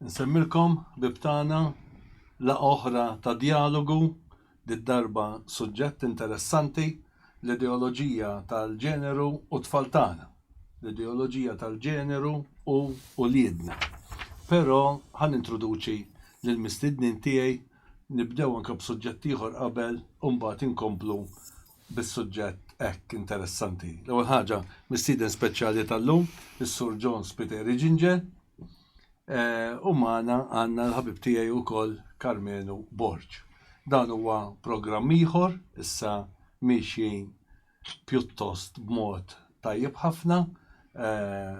Insemmilkom ħbieb tagħna laqgħa oħra ta' djalogu, did-darba suġġett interessanti, l-ideoloġija tal-ġeneru u t-tfal tagħna. L-ideoloġija tal-ġeneru u uliedna. Però ħa nintroduċi lill-mistednin tiegħi, nibdew anke b'suġġett ieħor qabel u mbagħad inkomplu bis-suġġett hekk interessanti. L-ewwel ħaġa, mistieden speċjali tal-lum, is-Sur John Spiteri Ginger, eh, u magħna għandna l-ħabib tiegħi wkoll Karmenu Borg. Dan huwa programm ieħor issa miexjin pjuttost b'mod tajjeb ħafna, eh,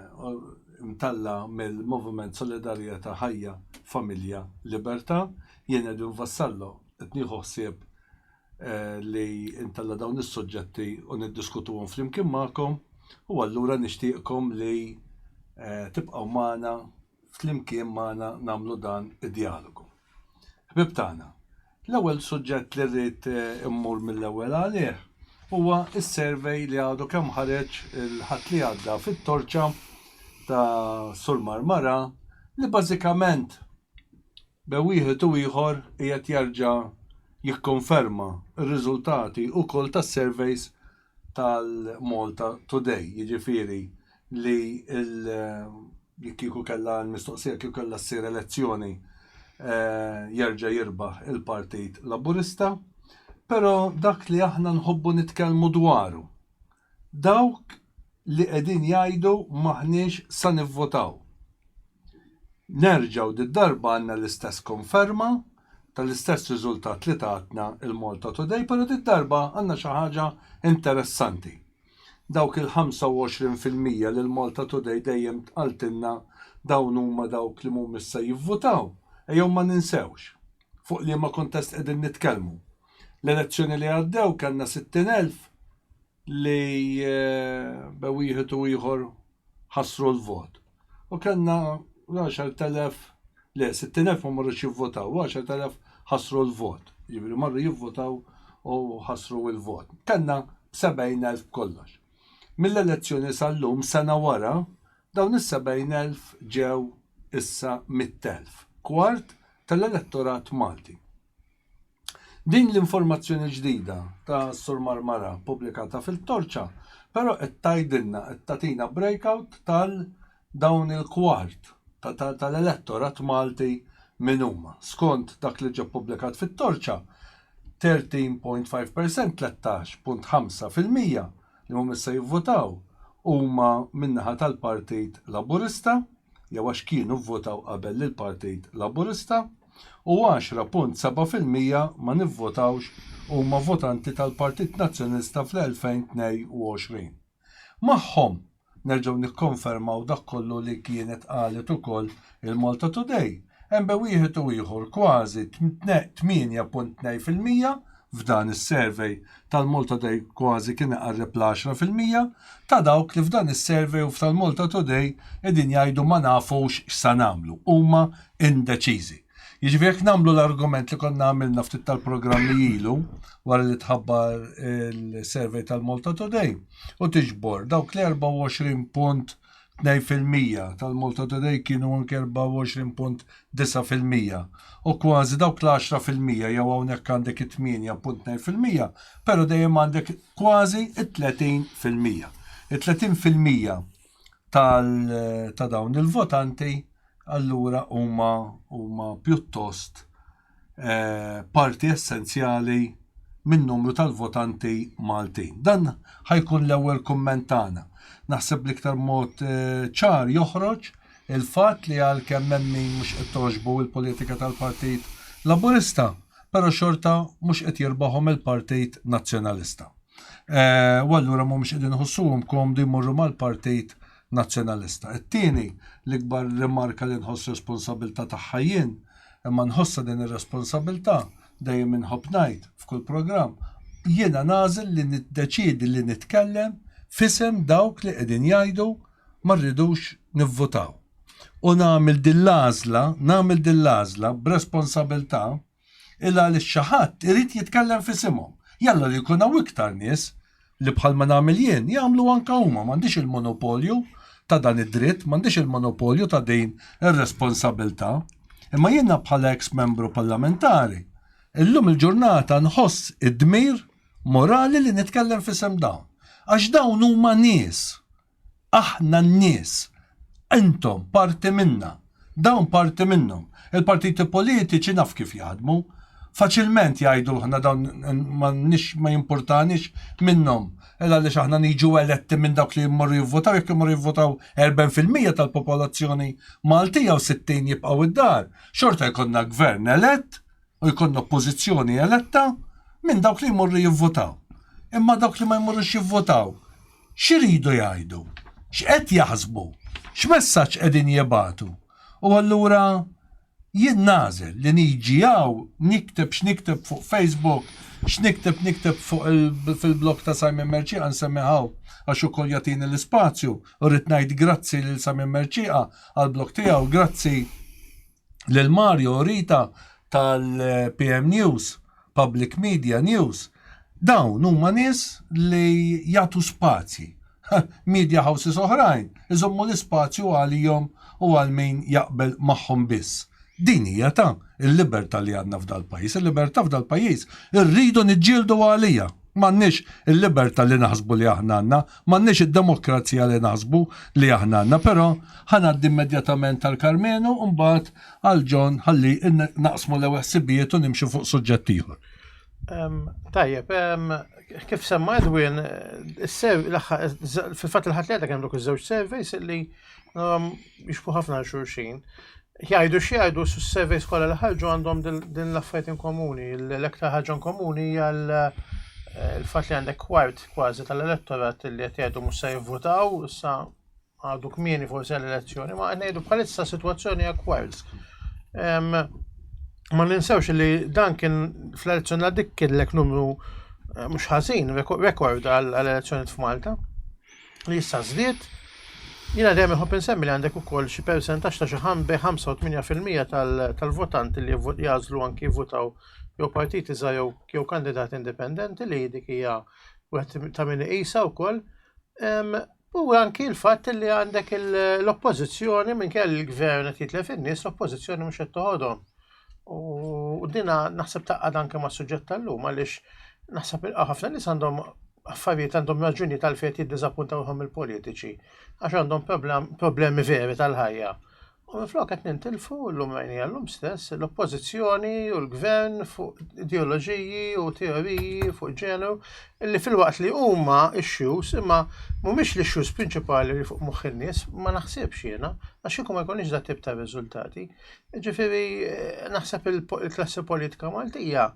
mtalla mill-Moviment Solidarjetà Ħajja Familja Libertà. Jien Edwin Vassallo qed nieħu ħsieb eh, li intella dawn is-suġġetti u niddiskutuhom flimkien magħkom u allura nixtieqkom li eh, tibqgħu magħna flimkien magħna nagħmlu dan id-dialogu. Ħbib tagħna, l-ewwel suġġett li rrid eh, immur mill-ewwel għalih huwa s-survey li għadu kemm ħareġ il-ħadd li għadda fit-torċa ta' Sur Marmara li bażikament Bejn wieħed u ieħor qiegħed jerġa' jikkonferma r-riżultati wkoll tas-surveys tal-Malta Today, jiġifieri li jekk kieku kellha l-mistoqsija kieku kellha ssir elezzjoni jerġa' jirbaħ il-Partit Laburista. Però dak li aħna nħobbu nitkellmu dwaru, dawk li qegħdin jgħidu m'aħniex sa nivvotaw. Nerġgħu did-darba għandna l-istess konferma tal-istess riżultat li tatna il-Malta Today, però did-darba għandna xi ħaġa interessanti. Dawk il-25% li l-Malta Today dejjem qaltilna dawn huma dawk li mhumiex se jivvutaw, ejjew ma ninsewx fuq liema kuntest qegħdin nitkellmu. L-elezzjoni li għaddew kellna 60,000 li eh, be wieħed u ieħor ħassru l-vot. U kellna 10,000 le 60,000 ma marrux jivvotaw, 10,000 ħassru l-vot. Jiġifieri marru jivvotaw u ħassru l-vot. Kellna 70,000 b'kollox. Mill-elezzjoni sal-lum sena wara, dawn is-70,000 ġew issa 100,000, kwart tal-elettorat Malti. Din l-informazzjoni ġdida ta' Sur Marmara pubblikata fil-Torċa però qed tgħidilna qed tagħtina breakout tal dawn il-kwart tal-elettorat Malti min huma. Skont dak li ġie ppubblikat fit-Torċa, 13.5%, 13.5% li mhumiex se jivvotaw huma min-naħa tal-Partit Laburista jew għax kienu vvotaw qabel lill-Partit Laburista u 10.7% ma nivvotawx huma votanti tal-Partit Nazzjonalista fl-2022. Magħhom nerġgħu nikkonfermaw dak kollu li kienet qalet ukoll il-Malta Today, hemm bejn wieħed u ieħor kważi 8.2% f'dan is-survey tal-Malta Today kważi kien iqarreb l-10% ta' dawk li f'dan is-survey u f'tal-Malta Today qegħdin jgħidu ma nafux x'sa nagħmlu, huma indeċiżi. Jiġifieri jekk nagħmlu l-argument li konna għamilna ftit tal-programmi ilu wara li tħabbar il-survey tal-Malta Today u tiġbor dawk l-24.2 fil-mija tal-Malta Today kienu anke 24.9 fil-mija u kważi dawk l-10 fil-mija jew hawnhekk għandek it-8.2 fil-mija, però dejjem għandek kważi it-30 fil-mija. It-30 fil-mija ta' dawn il-votanti allura huma huma pjuttost eh, parti essenzjali minn numru tal-votanti Maltin. Dan ħa jkun l-ewwel kumment tagħna. Naħseb l-iktar mod eh, ċar joħroġ il-fatt li għalkemm hemm min mhux qed togħġbu l-politika tal-Partit Laburista, però xorta mhux qed jirbaħhom il-Partit Nazzjonalista. Eh, u allura mhumiex qegħdin iħossuhom komdi jmorru mal-Partit Nazzjonalista. It-tieni l-ikbar rimarka li nħoss responsabilità tagħha jien, imma nħossha din ir-responsabilità dejjem inħobb ngħid f'kull programm, jiena nagħżel li niddeċiedi li nitkellem f'isem dawk li qegħdin jgħidu ma rridux nivvutaw. U nagħmel din l-għażla, nagħmel din l-għażla b'responsabilità il għaliex xi ħadd irid jitkellem f'isimhom. Jalla li jkun hawn iktar nies li bħalma nagħmel jien jagħmlu anke huma, m'għandix il-monopolju. ta' dan id-dritt, m'għandix il-monopolju ta' din ir-responsabilità. Imma jiena bħala eks membru parlamentari, illum il-ġurnata nħoss id-dmir morali li nitkellem f'isem dawn. Għax dawn huma nies. Aħna n-nies. Intom parti minna. Dawn parti minnhom. Il-partiti politiċi naf kif jaħdmu. Faċilment jgħidu aħna dawn m'għandniex ma jimpurtanix minnhom. Il għaliex aħna niġu eletti minn dawk li jmorru jivvotaw, jekk imorru jivvotaw 40% tal-popolazzjoni Maltija u 60 jibqgħu id-dar. Xorta jkollna gvern elett u jkollna oppożizzjoni eletta minn dawk li jmorru jivvotaw. Imma dawk li ma jmorrux jivvotaw, x'iridu jgħidu? X'qed jaħsbu? X'messaġġ qegħdin jibagħtu? U allura jien nagħżel li niġi hawn nikteb x'nikteb fuq Facebook, x'nikteb nikteb fuq fil-blog ta' Simon Mercieca nsemmi hawn għax ukoll jagħtini l-ispazju u rrid ngħid grazzi lil Simon Mercieca għall-blog tiegħu, grazzi lil Mario u Rita tal-PM News, Public Media News, dawn huma nies li jagħtu spazji. Media houses oħrajn iżommu l-ispazju għalihom u għal min jaqbel magħhom biss. Din hija ta' il-libertà li għandna f'dal-pajjiż. Il-libertà f'dal-pajjiż irridu niġġieldu għalija. M'għandniex il-libertà li naħsbu li aħna għandna, m'għandniex id-demokrazija li naħsbu li aħna għandna, però ħa ngħaddi immedjatament għal Karmenu u mbagħad għal John ħalli naqsmu l-ewwel ħsibijiet u nimxu fuq suġġett ieħor. Tajjeb, kif semma Edwin, fil-fatt il-ħadd li għadha kemm dawk iż-żewġ surveys li jixbu ħafna għal xulxin. Jgħidu x'jgħidu s-surveys kollha li ħarġu għandhom din l-affarijiet in komuni. L-aktar ħaġa komuni hija l-fatt li għandek kwart kważi tal-elettorat li qed jgħidu mhux se jivvutaw, issa għadu kmieni forsi għall-elezzjoni, ma qed ngħidu bħalissa sitwazzjoni hija kwart. Ma ninsewx li dan kien fl-elezzjoni għal dik kienlek numru eh, mhux ħażin, rekord għall-elezzjoni f'Malta. Li issa żdied. Jiena dejjem inħobb insemmi li għandek ukoll xi persentaġġ ta' xi 85% tal-votanti li jagħżlu anki jivvutaw jew partiti żgħar jew kandidati indipendenti li dik hija wieħed ta' min iqisha wkoll. U anki l-fatt li għandek l-oppożizzjoni minkejja li l-gvern qed jitlef in-nies, l-oppożizzjoni mhux qed toħodhom. U dina naħseb taqgħad anke mas-suġġett tal-lum għaliex naħseb ħafna nies għandhom affarijiet għandhom raġuni tal-fejn jiddiżappuntaw ruħhom il-politiċi għax għandhom problemi veri tal-ħajja. U minflok qed nintilfu llum rajnija llum stess l-oppożizzjoni u l-gvern fuq ideoloġiji u teoriji fuq ġeneru illi filwaqt li huma issues imma mhumiex l-issues prinċipali li fuq moħħ in-nies ma naħsibx jiena għax kieku ma jkollniex dat tip ta' riżultati. Ġifieri eh, naħseb il-klassi politika Maltija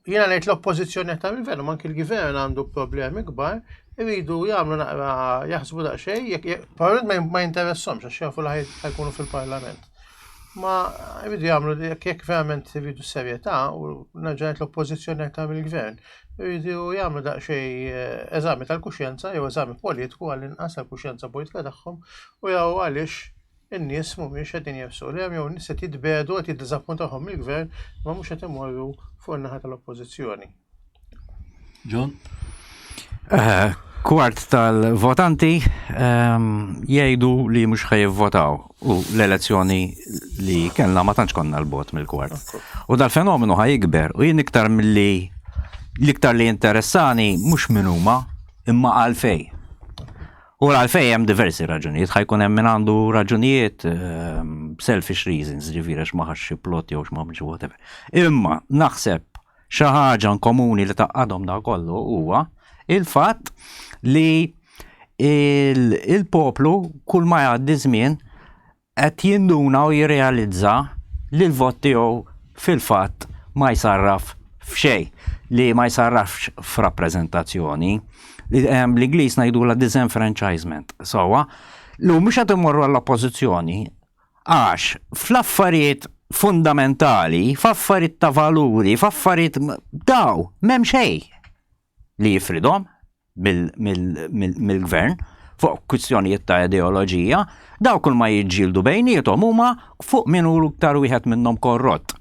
Jiena ngħid l-oppożizzjoni qed tagħmel veru, anki l-gvern għandu problemi kbar, iridu jagħmlu naqra jaħsbu daqsxejn, jekk probabbilment ma jinteressahomx għax jafu li ħajkunu fil-parlament. Ma jridu jagħmlu jekk jekk verament iridu serjetà u nerġa' ngħid l-oppożizzjoni qed tagħmel il-gvern, iridu jagħmlu daqsxejn eh, eżami tal-kuxjenza jew eżami politiku għall-inqas tal-kuxjenza politika tagħhom u jaraw għaliex in-nies mhumiex qegħdin jersqu lejhom jew in-nies qed jitbiegħdu qed jiddiżappuntawhom mill-gvern imma mhux qed imorru fuq in-naħa tal-oppożizzjoni. John? Eh, kwart tal-votanti ehm, jgħidu li mhux ħaj jivvotaw u l-elezzjoni li kellna ma tantx konna l-bot mill-kwart. U dal-fenomenu ħaj jikber u jien iktar milli l-iktar li interessani mhux min huma imma għalfej. U għalfej hemm diversi raġunijiet, ħajkun hemm min għandu raġunijiet ehm, selfish reasons, ġifieri għax ma ħax xi plot jew x'ma whatever. Imma naħseb xi ħaġa komuni li taqqadhom da kollu huwa il-fatt li il-poplu kull ma jgħaddi żmien qed jinduna u jirrealizza li l-vot tiegħu fil-fatt ma jsarraf f'xejn, li ma jsarrafx f'rappreżentazzjoni. Bl-Ingliż ngħidulha disenfranchisement. Sewwa, l mhux qed imorru għall-oppożizzjoni għax fl-affarijiet fundamentali, f'affarijiet ta' valuri, f'affarijiet daw, m'hemm xejn li jifridhom. mill-gvern fuq kwistjonijiet ta' ideoloġija, daw kull ma jiġġieldu bejniethom huma fuq min hu l-iktar wieħed minnhom korrott.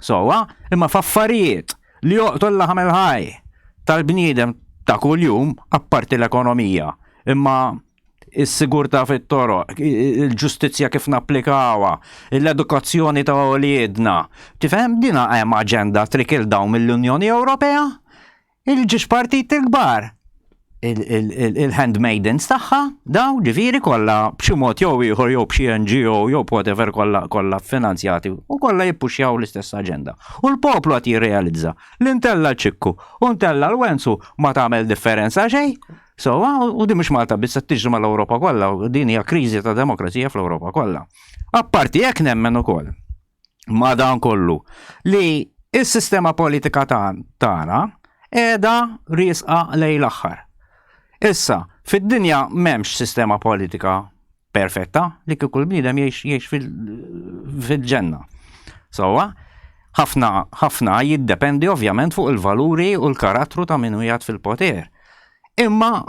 Sowa, imma f'affarijiet li joqtol l-laħam il-ħaj tal-bniedem ta' kuljum, apparti l-ekonomija, imma Is-sigurtà fit-toroq, il-ġustizzja kif napplikawha, l-edukazzjoni ta' uliedna. Tifhem dina hemm aġenda trickle down mill-Unjoni Ewropea? Il-ġiex partit il-kbar. Il-handmaidens tagħha daw ġifieri kollha b'xi mod jew ieħor jew b'xi NGO jew whatever kollha kollha finanzjati u kollha jippuxjaw l-istess aġenda. U l-poplu qed jirrealizza li ntella ċikku u ntella l-Wenzu ma tagħmel differenza xejn. So, u din mhux Malta biss qed tiġri mal-Ewropa kollha, u din hija kriżi ta' demokrazija fl-Ewropa kollha. Apparti hekk nemmen ukoll ma' dan kollu li s-sistema politika tagħna qiegħda riesqa lejn l-aħħar. Issa, fid-dinja m'hemmx sistema politika perfetta li kieku l-bniedem jgħix fil-ġenna. Sewwa, ħafna ħafna jiddependi ovvjament fuq il-valuri u l-karattru ta' min qiegħed fil-poter. Imma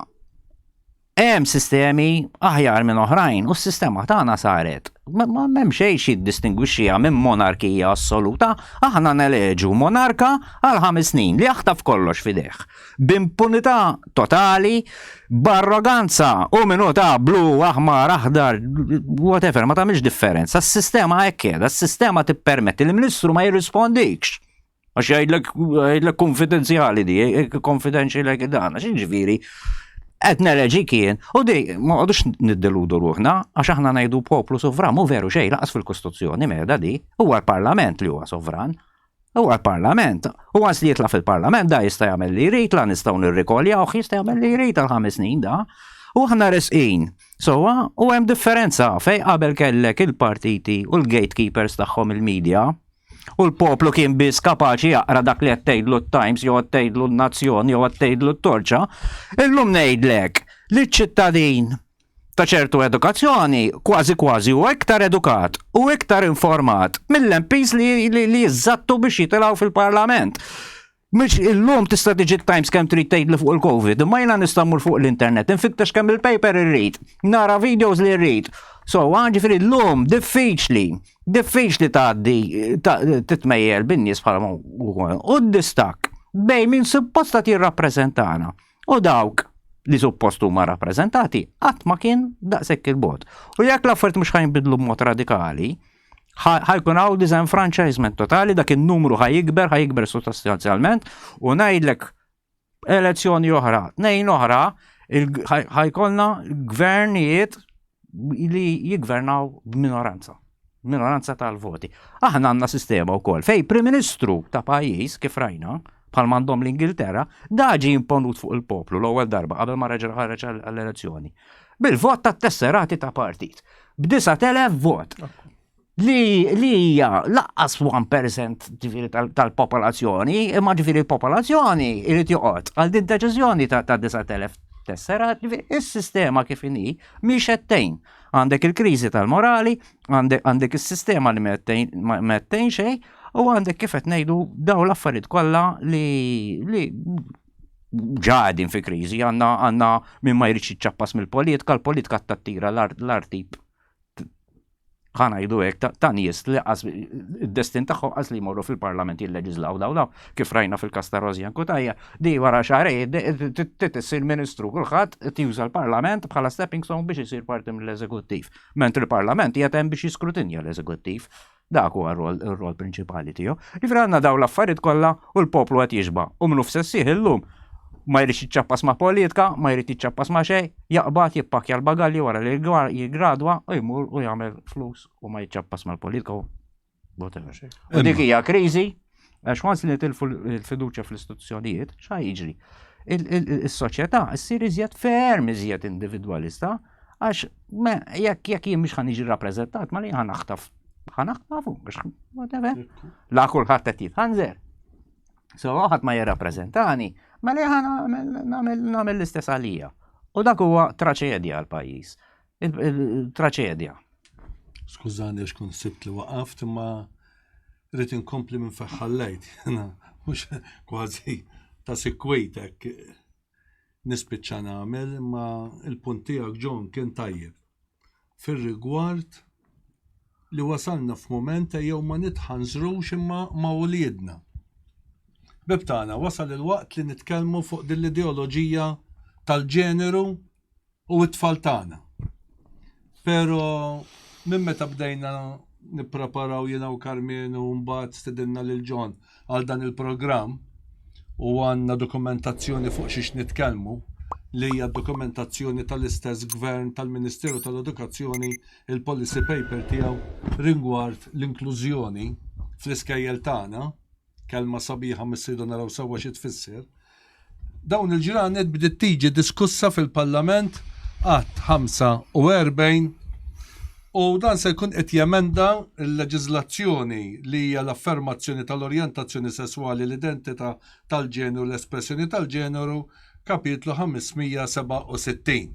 hemm sistemi aħjar minn oħrajn u s-sistema tagħna saret. Ma m'hemm xejn xi jiddistingwixxiha minn monarkija assoluta, aħna neleġu monarka għal ħames snin li jaħtaf kollox f'idejh. B'impunità totali, b'arroganza u min hu ta' blu, aħmar, aħdar, whatever, ma tagħmilx differenza. S-sistema hekk qiegħda, s-sistema tippermetti li ministru ma jirrispondikx. Għax jgħidlek jgħidlek konfidenzjali di, confidential hekk dan, għax jiġifieri qed neleġi kien, u di ma qogħdux niddeludu ruħna għax aħna ngħidu poplu sovran, mhu veru xejn laqas fil-Kostituzzjoni meda di, huwa l-Parlament li huwa sovran. Huwa l-Parlament. U għas li jitla' fil-Parlament da jista' jagħmel li jrid, la nistgħu nirrikoljawh, jista' jagħmel li jrid għal ħames snin da. U aħna resqin. Sowa, u hemm differenza fej qabel kellek il-partiti u l-gatekeepers tagħhom il-media. U l-poplu kien biss kapaċi jaqra dak li qed tgħidlu t-Times jew qed tgħidlu n-Nazzjon jew qed tgħidlu t-Torċa. Illum ngħidlek li ċ-ċittadin ta' ċertu edukazzjoni kważi kważi huwa iktar edukat u iktar informat mill-MPs li, li, li jiżżattu biex jitilgħu fil-Parlament. Mhux illum tista' tiġi Times kemm trid tgħidli fuq il-Covid, imma jiena nista' mmur fuq l-internet, infittex kemm il-paper irrid, nara videos li rrid. So, ġifieri llum diffiċli, diffiċli tgħaddi titmejjel bin-nies bħala u d-distakk bejn min supposta tirrappreżentana U dawk li suppost huma rappreżentati qatt ma kien daqshekk il-bogħod. U jekk l-affarijiet mhux ħajnbidlu b'mod radikali, ħajkun hawn disenfranchisement totali, dak in-numru ħajikber, ħajikber sostanzjalment, u ngħidlek elezzjoni oħra, tnejn oħra, ħajkollna gvernijiet li jigvernaw b'minoranza, minoranza tal-voti. Aħna għandna sistema wkoll fej Prim Ministru ta' pajjiż kif rajna, bħal m'għandhom l-Ingilterra, da ġie imponut fuq il-poplu l-ewwel darba qabel ma reġa' ħareġ għall-elezzjoni. Bil-vot tat-tesserati ta' partit. B'9000 vot. Li li hija laqqas 1% ġifieri tal-popolazzjoni, imma ġifieri l-popolazzjoni irid joqgħod għal din deċiżjoni ta' 9000 tessera, ġifieri is-sistema kif inhi mhix qed tgħin. Għandek il-kriżi tal-morali, għandek is-sistema li ma qed tgħin xejn, u għandek kif qed ngħidu dawn l-affarijiet kollha li li ġa qegħdin fi kriżi, għandna għandna min ma jridx jiċċappas mill-politika, l-politika tattira l-artip ħa ngħidu hekk ta' nies li qas id-destin tagħhom qas li jmorru fil-Parlament jilleġislaw daw daw kif rajna fil-każ ta' Rosianne Cutajar, di wara xahrejn issir ministru kulħadd juża l-Parlament bħala stepping stone biex isir parti mill-eżekuttiv. Mentri l-Parlament qiegħed hemm biex jiskrutinja l-eżekuttiv. Dak huwa r-rol prinċipali tiegħu. Ġifieri għandna dawn l-affarijiet kollha u l-poplu qed jixba' u minnu f'sessih illum ma jridx jiċċappas ma' politika, ma jrid jiċċappas ma' xejn, jaqbad jippakkja l-bagalji wara li jiggradwa u jmur u jagħmel flus u ma jiċċappas mal-politika u whatever. U dik hija kriżi għax once li nitilfu l-fiduċja fl-istituzzjonijiet, x'ħa jiġri? Is-soċjetà ssir iżjed ferm iżjed individwalista għax jekk jekk jien mhux ħa niġi rappreżentat ma li ħa naħtaf ħa naħtafu biex whatever. La kulħadd qed jitħanżer. So ħadd ma jirrappreżentani, mela ħa nagħmel l-istess għalija. U dak huwa traċedja għal pajjiż. Traċedja. Skużani għax kont sibt li waqaft imma rrid inkompli minn fejn ħallejt. Mhux kważi ta' sikwit hekk nispiċċa nagħmel imma il-punt tiegħek John kien tajjeb. Fir-rigward li wasalna f'mument ejjew ma nitħanżrux imma ma' uliedna. Ħbieb tagħna, wasal il-waqt li nitkellmu fuq din l-ideoloġija tal-ġeneru u t-tfal tagħna. Pero minn meta bdejna nippreparaw jiena u Karmenu u mbagħad stedinna lil John għal dan il-programm u għandna dokumentazzjoni fuq xiex nitkellmu li hija dokumentazzjoni tal-istess gvern tal-Ministeru tal-Edukazzjoni il-policy paper tiegħu rigward l-inklużjoni fl-iskejjel tagħna kelma sabiħa missiru naraw sewwa xi tfisser. Dawn il-ġranet bdiet tiġi diskussa fil-Parlament Att 45 u dan se jkun qed jemenda l-leġiżlazzjoni li hija l-affermazzjoni tal-orjentazzjoni sesswali, l-identità tal-ġeneru, l-espressjoni tal-ġeneru, kapitlu 567.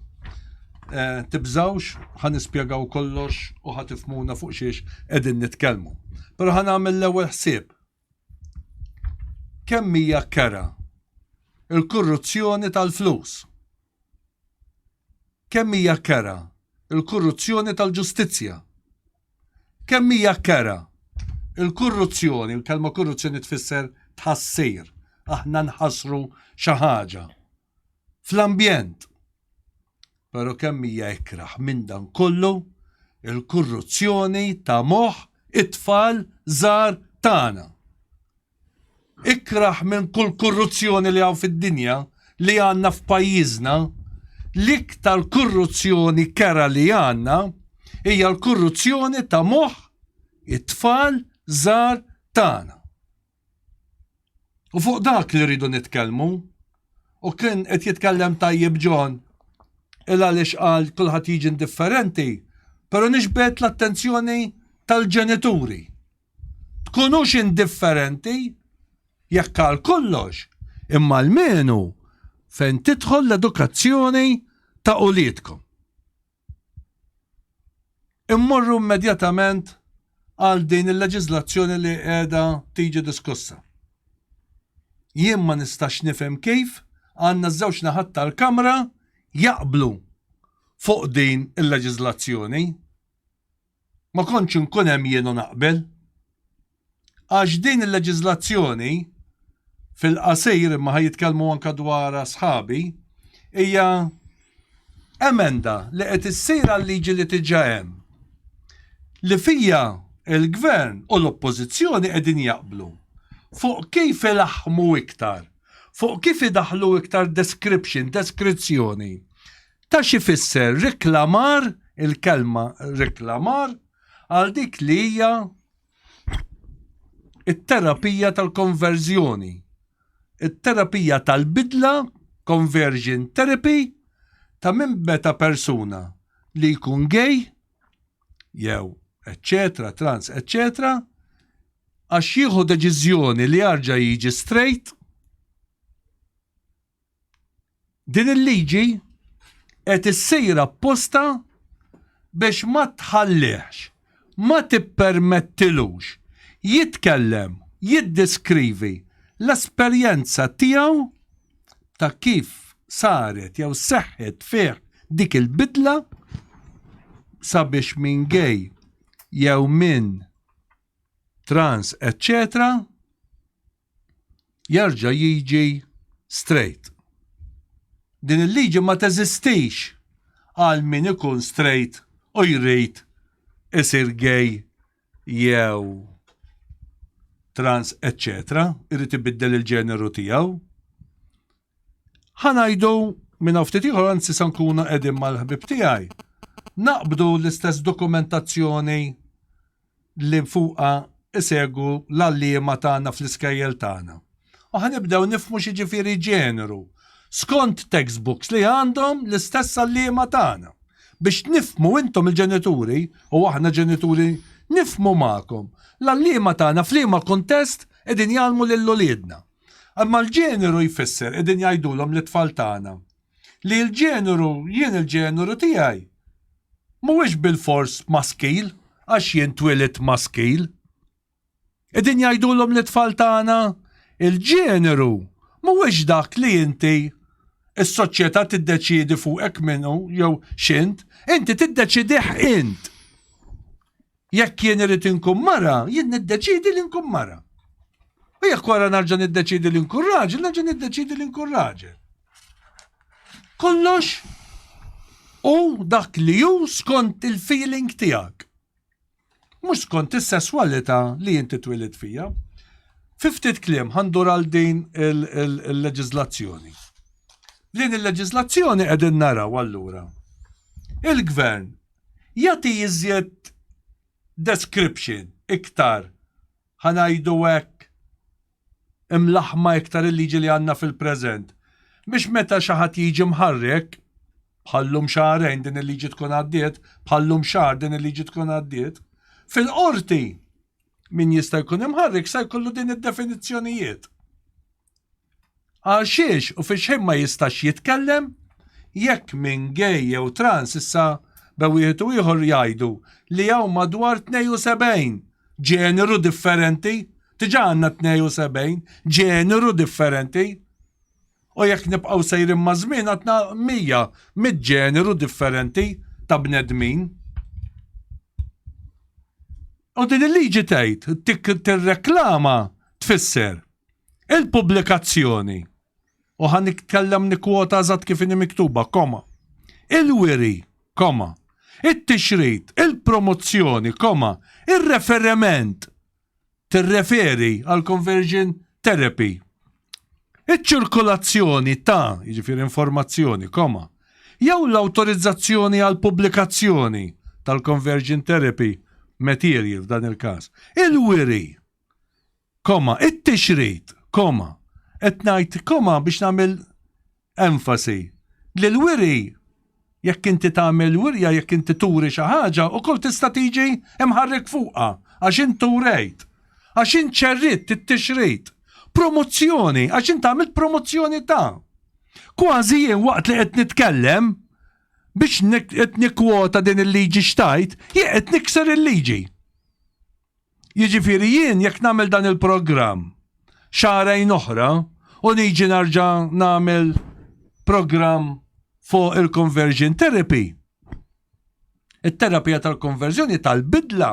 Eh, tibżawx, ħa nispjegaw kollox u ħa tifhmuna fuq xiex qegħdin nitkellmu. Però ħa nagħmel l-ewwel ħsieb. Kemm hija kera il-korruzzjoni tal-flus? Kemm hija kera il-korruzzjoni tal-ġustizzja? Kemm hija kera il-korruzzjoni, il-kelma korruzzjoni tfisser tħassir, aħna nħassru xi ħaġa fl-ambjent. Però kemm hija ikrah minn dan kollu il-korruzzjoni ta' moħħ it-tfal żgħar tagħna. Ikrah minn kull korruzzjoni li hawn fid-dinja li għandna f'pajjiżna, l-iktar korruzzjoni kera li għandna hija l-korruzzjoni ta' moħħ it-tfal żgħar tagħna. U fuq dak li rridu nitkellmu, u kien qed jitkellem tajjeb John, il għaliex qal kulħadd jiġi indifferenti, però nixbet l-attenzjoni tal-ġenituri. Tkunux indifferenti jekk għal kollox, imma almenu fejn tidħol l-edukazzjoni ta' uliedkom. Immorru immedjatament għal din il-leġiżlazzjoni li qiegħda tiġi diskussa. Jien ma nistax nifhem kif għandna żewġ naħat tal-Kamra jaqblu fuq din il-leġiżlazzjoni. Ma kontx inkun hemm jien u naqbel. Għax din il-leġiżlazzjoni, fil-qasir imma ħa jitkellmu anke dwarha sħabi, hija emenda li qed issir għal-liġi li diġà hemm, li fija l-Gvern u l-Oppożizzjoni qegħdin jaqblu fuq kif ilaħħmu iktar, fuq kif idaħħlu iktar description, deskrizzjoni ta' x'ifisser riklamar, il-kelma riklamar, għal dik li hija it-terapija tal-konverżjoni, it-terapija tal-bidla, conversion therapy, ta' minn meta persuna li jkun gay, jew eċċetera, trans, eċċetera, għax jieħu deċiżjoni li jarġa' jiġi straight, Din il-liġi qed issir apposta biex ma tħallihx, ma tippermettilux jitkellem, jiddeskrivi l-esperjenza tiegħu ta' kif saret jew seħħet fih dik il-bidla sabiex minn gay jew minn trans eċċetera jerġa' jiġi straight. Din il-liġi ma teżistix għal min ikun straight u jrid isir gay jew trans eċċetera, irid ibiddel il-ġeneru tiegħu. Ħa ngħidu minn hawn ftit ieħor anzi se nkunu qegħdin mal-ħbieb tiegħi. Naqbdu l-istess dokumentazzjoni li fuqha isegwu l-għalliema tagħna fl-iskejjel tagħna. U ħa nibdew nifhmu x'jiġifieri ġeneru skont textbooks li għandhom l-istess għalliema tagħna. Biex nifhmu intom il-ġenituri u aħna ġenituri nifhmu magħkom l-għalliema tagħna f'liema kuntest qegħdin jgħallmu lil uliedna. Imma l-ġeneru jfisser qegħdin jgħidulhom lit-tfal tagħna li l-ġeneru jien il-ġeneru tiegħi mhuwiex bilfors maskil għax jien twilidt maskil. Qegħdin jgħidulhom lit-tfal tagħna il-ġeneru mhuwiex dak li inti is-soċjetà tiddeċiedi fuqek minnu jew x'int, inti tiddeċidih int. Jekk jien irid inkun mara, jien niddeċiedi li nkun mara. U jekk wara narġa' niddeċiedi li nkun raġel, nerġa' niddeċiedi li nkun raġel. Kollox. Hu dak li hu skont il-feeling tiegħek. Mhux skont is-sesswalità li inti twilidt fija. Fi ftit kliem ħa ndur għal din il-leġiżlazzjoni. F'din il-leġiżlazzjoni qegħdin naraw allura il-gvern jagħti iżjed description iktar ħa ngħidu hekk imlaħħma iktar il-liġi li għandna fil-preżent biex meta xi ħadd jiġi mħarrek, bħal-lum xahrejn din il-liġi tkun għaddiet, bħal-lum xahar din il-liġi tkun għaddiet, fil-qorti min jista' jkun imħarrek sa jkollu din id-definizzjonijiet. Għal xiex u fi xħin ma jistax jitkellem jekk minn gay jew trans issa be wieħed u ieħor jgħidu li hawn madwar 72 ġeneru differenti, diġà għandna 72 ġeneru differenti. U jekk nibqgħu sejrin ma' żmien għatna 100 mid-ġeneru differenti ta' bnedmin. U din il-liġi tgħid tirreklama tfisser il-pubblikazzjoni u ħa nitkellem nikkwota eżatt kif inhi miktuba, koma, il-wiri, koma, it-tixrid, il-promozzjoni, koma, ir-referiment, tirreferi għal conversion therapy, iċ-ċirkolazzjoni ta', jiġifieri informazzjoni, koma, jew l-awtorizzazzjoni għall-pubblikazzjoni tal-conversion therapy material f'dan il-każ, il-wiri, Koma, it-tixrid, koma. Qed ngħid koma biex nagħmel enfasi li l-wiri jekk inti tagħmel wirja, jekk inti turi xi ħaġa, ukoll tista' tiġi imħarrek fuqha għax int urejt, għax int xerridt it-tixrid. Promozzjoni, għax int għamilt promozzjoni ta'. Kważi jien waqt li qed nitkellem biex qed nikkwota din il-liġi x'tgħid, jien qed nikser il-liġi. Jiġifieri jien jekk nagħmel dan il-programm xahrejn oħra u niġi narġa' nagħmel programm fuq il-conversion therapy. It-terapija tal-konverżjoni tal-bidla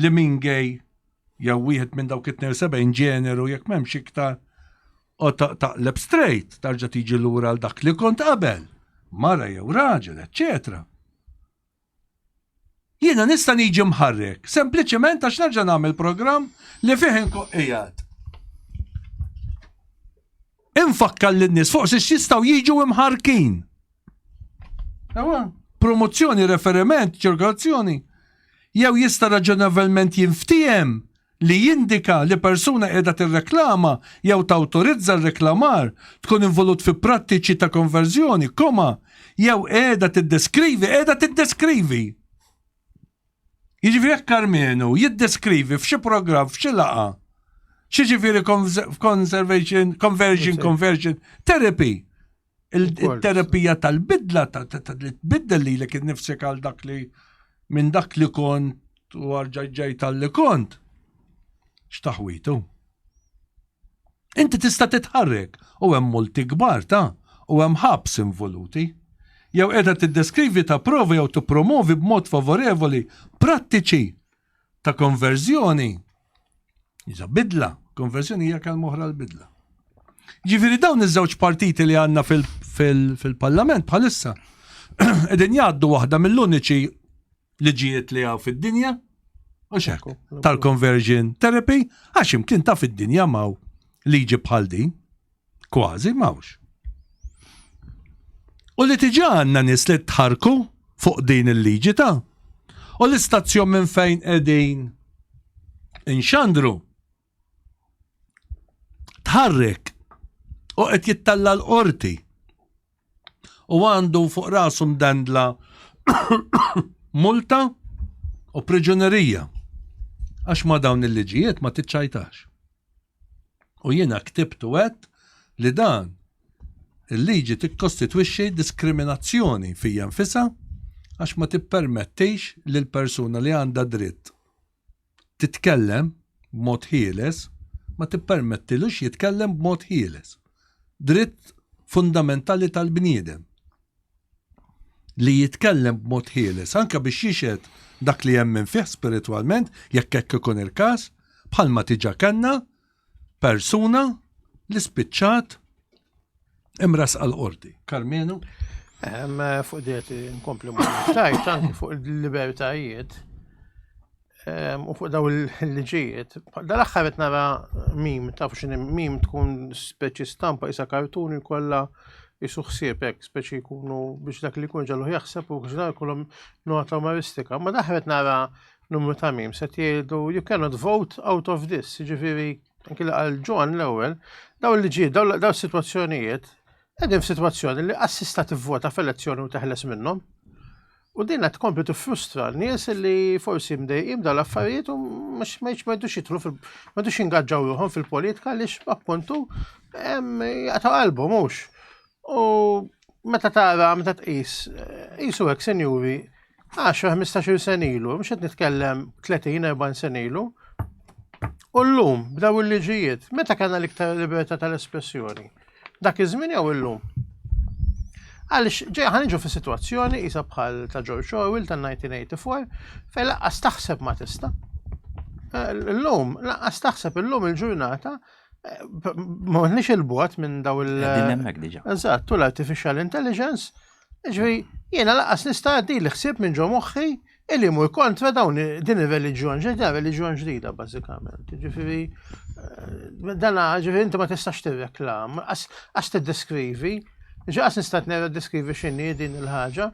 li min gay jew wieħed minn dawk it-72 ġeneru jekk m'hemmx iktar u taqleb straight, tarġa' tiġi lura għal dak li kont qabel, mara jew raġel, eċċetera. Jiena nista' niġi mħarrek sempliċement għax nerġa' nagħmel programm li fih inkun qiegħed. Infakkar lin-nies fuq xiex jistgħu jiġu imħarkin. Ewa, promozzjoni, referiment, ċirkolazzjoni. Jew jista' raġonevolment jinftiehem li jindika li persuna qiegħda tirreklama jew tawtorizza r-reklamar, tkun involut fi prattiċi ta' konverżjoni, koma, jew qiegħda tiddeskrivi, qiegħda tiddeskrivi. Jiġifieri jekk Karmenu jiddeskrivi f'xi programm, f'xi laqgħa, x'jiġifieri conservation, conversion, conversion, therapy. Il-terapija tal-bidla, li tbiddel lilek innifsek għal dak li minn dak li kont u ġej tal-li kont. X'taħwitu? Inti tista' titħarrek u hemm multi kbar ta' u hemm ħabs involuti. Jew qiegħda tiddeskrivi ta' prova jew tippromovi b'mod favorevoli prattiċi ta' konverżjoni. Iżda bidla, konverżjoni hija kelma oħra l-bidla. Ġifieri dawn iż-żewġ partiti li għandna fil-Parlament bħalissa qegħdin jgħaddu waħda mill-uniċi liġijiet li hawn fid-dinja u xek tal-conversion therapy għax imkien ta' fid-dinja maw liġi bħal din. Kważi m'hawnx. U li tiġa għandna nies li tħarku fuq din il-liġi ta' u l-istazzjon minn fejn qegħdin inxandru tħarrek u qed jittalla l-qorti u għandu fuq rasu mdendla multa u priġunerija għax ma dawn il-liġijiet ma tiċċajtax. U jiena ktibt u għedt li dan il-liġi tikkostitwixxi diskriminazzjoni fija nfisha għax ma tippermettix lil persuna li għandha dritt titkellem b'mod ħieles ma tippermettilux jitkellem b'mod ħieles. Dritt fundamentali tal-bniedem li jitkellem b'mod ħieles anke biex jixhed dak li jemmen fih spiritwalment jekk hekk ikun il-każ, bħalma diġà kellna persuna li spiċċat imressqa l-qorti. Karmenu? Fuq diet nkompli ma' tajt anki fuq il-libertajiet u fuq daw il-liġijiet. Dal-aħħar qed nara mim, tafu x'inhi mim tkun speċi stampa isa kartuni kollha jisu ħsieb hekk, speċi jkunu biex dak li jkun ġallu jaħseb u biex dak jkollhom nota umoristika. Ma daħret nara numru ta' mim se jgħidu you cannot vote out of this, jiġifieri anki li qal John l-ewwel, daw il-liġijiet, daw is-sitwazzjonijiet Qegħdin f'sitwazzjoni li qas tista' tivvota f'elezzjoni u teħles minnhom. U din qed tkompli tiffrustra nies li forsi mdejqin dawn l-affarijiet u mhux ma jridux jidħlu fil ma jridux jingaġġaw ruħhom fil-politika għaliex appuntu jaqtgħu qalbhom mhux. U meta tara, meta tqis, qisu hekk sinjuri, 10-15 sena ilu, mhux qed nitkellem 30-40 sena ilu, u llum b'daw il-liġijiet, meta kellna l-iktar libertà tal-espressjoni? Dak iż-żmien jew illum? Għaliex ġej ħaniġu fi sitwazzjoni isa bħal ta' George Orwell ta' 1984 fejn laqqas taħseb ma tista'. Eh, illum, laqqas taħseb illum il-ġurnata eh, ma nix il-bot minn daw il- Eżatt, tu l-artificial intelligence, ġifieri jiena laqqas nista' għaddi li ħsieb minn ġo moħħi Illi jmur kontra dawn din ir-reliġjon ġdida, reliġjon ġdida bażikament. Ġifieri eh, dana ġifieri inti ma tistax tirreklam, għax tiddeskrivi, ġi qas nista' tnera deskrivi x'inhi din il-ħaġa.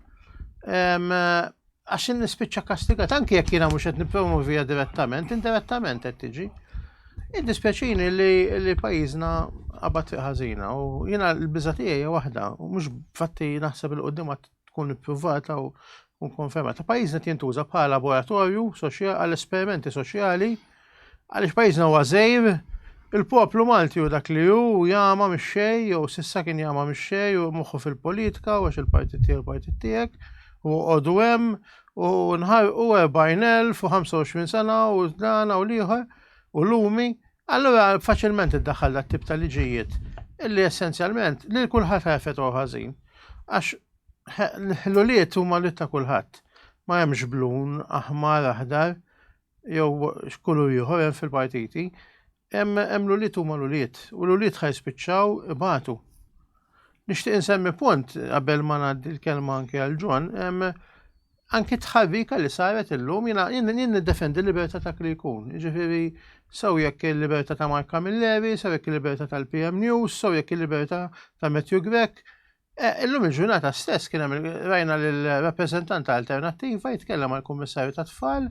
Għax nispiċċa kastigat, anki jekk jiena mhux qed nippromovija direttament, indirettament qed tiġi. Iddispjaċini li, li pajjiżna qabad triq ħażina u jiena l-biża' tiegħi waħda u mhux fatti naħseb il-qudiem tkun ippruvata u konfermata. Pajjiżna qed jintuża bħala laboratorju għal esperimenti soċjali għaliex pajjiżna huwa żgħir, il-poplu Malti hu dak li hu jama mix-xejn jew s'issa kien jama mix-xejn u moħħu fil-politika u għax il-partit tiegħu il-partit tiegħek u qogħdu hemm u nħarqu 40,000 u 25 sena u dana u l-ieħor u lumi. Allura faċilment iddaħħal dat tip ta' liġijiet illi essenzjalment lil kulħadd ħa jaffettwaw ħażin. Għax l-ulied huma l ta' kulħadd. Ma hemmx blun, aħmar, aħdar, jew x'kulur ieħor hemm fil-partiti. Hemm l-ulied huma l-ulied u l-ulied ħa jispiċċaw ibatu. Nixtieq insemmi punt qabel ma ngħaddi l-kelma anke għal John, anki tħarrika li saret illum jiena jien niddefendi l-libertà ta' li jkun. Jiġifieri sew jekk il-libertà ta' Mark Camilleri, sew jekk il-libertà tal-PM News, sew jekk il-libertà ta' Matthew Grech. E, illum il-ġurnata stess kien hemm rajna lill-rappreżentant ta' Alternattiva jitkellem għal kummissarju ta' tfal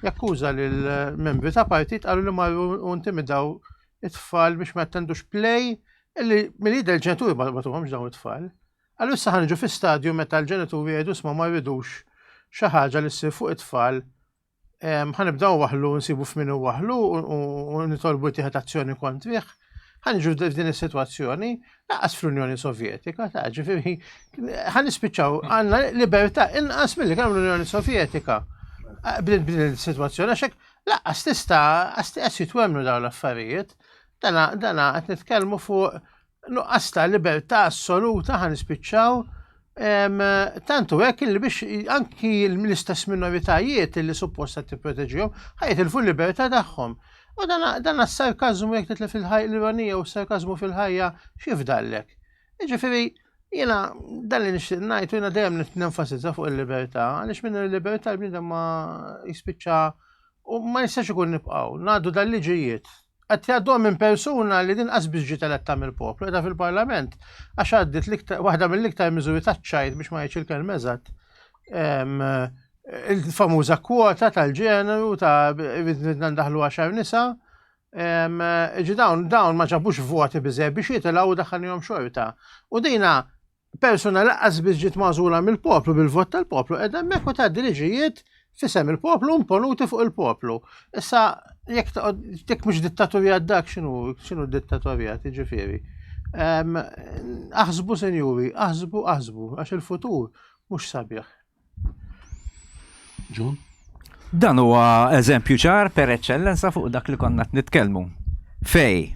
jakkuża lill-membri ta' partit qalu li marru u intimidaw it-tfal biex ma jattendux play illi mill-jidher il-ġenituri ma tuhomx dawn it-tfal. Allura issa ħa niġu fi stadju meta l-ġenituri jgħidu isma' ma rridux xi ħaġa li ssir fuq it-tfal ħa nibdew waħlu nsibu f'min waħlu u nitolbu tieħed azzjoni kontrih. Ħa niġu f'din is-sitwazzjoni laqas fl-Unjoni Sovjetika, ta' ġifieri ħa nispiċċaw għandna libertà inqas milli kemm l-Unjoni Sovjetika. B'din il-sitwazzjoni għax hekk laqas tista' qas jitwemmnu dawn l-affarijiet. Dana qed nitkellmu fuq nuqqas ta' libertà assoluta ħa nispiċċaw tantu hekk li biex anki l-istess minoritajiet li suppost qed tipproteġihom ħa jitilfu l-libertà tagħhom. U dan s-sarkażmu jekk titlef il-ħajja l-ironija u s-sarkażmu fil-ħajja x'jifdallek. Jiġifieri jiena dan li nixtieq ngħid u jiena dejjem nenfasizza fuq il-libertà, għaliex minn il-libertà l-bniedem ma jispiċċa u ma jistax ikun nibqgħu ngħaddu dal-liġijiet Qed jgħadduha minn persuna li din qas biss ġiet eletta mill-poplu, qiegħda fil-Parlament għax għaddiet l-iktar waħda mill-iktar miżuri taċ-ċajt biex ma jgħidx il-kelma eżatt. Il-famuża kwota tal-ġeneru ta' ridna ndaħlu għaxar nisa. Ġi dawn dawn ma ġabux voti biżejjed biex jitilgħu u daħħalihom xorta. U dina persuna laqqas biss ġiet magħżula mill-poplu bil-vot tal-poplu qiegħda hemmhekk u tgħaddi liġijiet f'isem il-poplu imponuti fuq il-poplu. Issa jekk jekk mhux dittatorjat dak x'inhu x'inhu dittatorjat jiġifieri. Aħsbu sinjuri, aħsbu aħsbu għax il-futur mhux sabiħ. John? Dan huwa eżempju ċar per eċċellenza fuq dak li konna nitkellmu. Fej,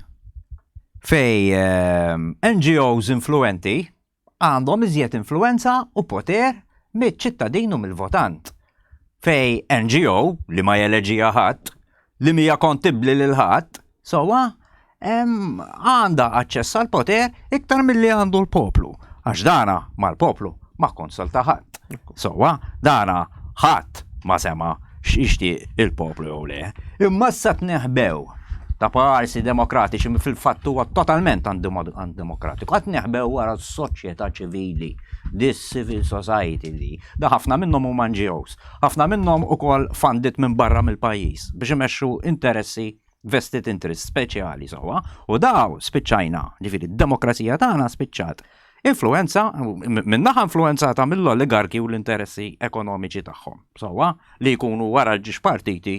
fej ehm, NGOs influenti għandhom iżjed influenza u poter miċ-ċittadin u mill-votant. Fej NGO li ma jeleġija ħadd, li mija kontibbli lil ħadd, sowa għandha aċċess għal poter iktar milli għandu l-poplu. Għax dana mal-poplu Ma kkonsulta ħadd. Sewwa, dana ħadd ma sema' x'jixtieq il-poplu jew le. Imma issa tneħbew ta' parsi demokratiċi fil-fatt huwa totalment antidemokratiku. Qed neħbew wara s-soċjetà ċivili, this civil society li da ħafna minnhom huma NGOs, ħafna minnhom ukoll funded minn barra mill-pajjiż biex imexxu interessi vested interest speċjali sewwa u daw spiċċajna, ġifieri d-demokrazija tagħna spiċċat influenza, minnaħa influenzata mill-oligarki u l-interessi ekonomiċi tagħhom, sewwa li jkunu wara l-ġiex partiti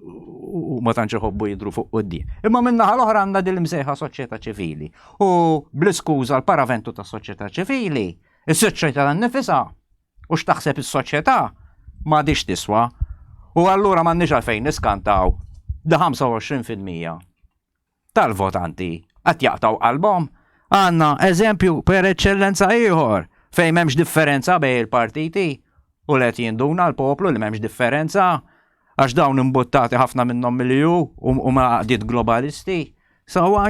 u ma tantx iħobbu jidru fuq quddiem. Imma min-naħa l-oħra għandna din l-imsejħa soċjetà ċivili. U bl-iskuża l-paraventu ta' soċjetà ċivili, is-soċjetà nnifisha u x'taħseb is-soċjetà m'għadix tiswa. U allura m'għandniex għalfejn niskantaw da 25% tal-votanti qed jaqtgħu qalbhom. Għandna eżempju per eċċellenza ieħor fejn m'hemmx differenza bejn il-partiti u li qed jinduna l-poplu li m'hemmx differenza għax dawn imbuttati ħafna minnhom mill-EU u ma' għaqdiet globalisti. Sawa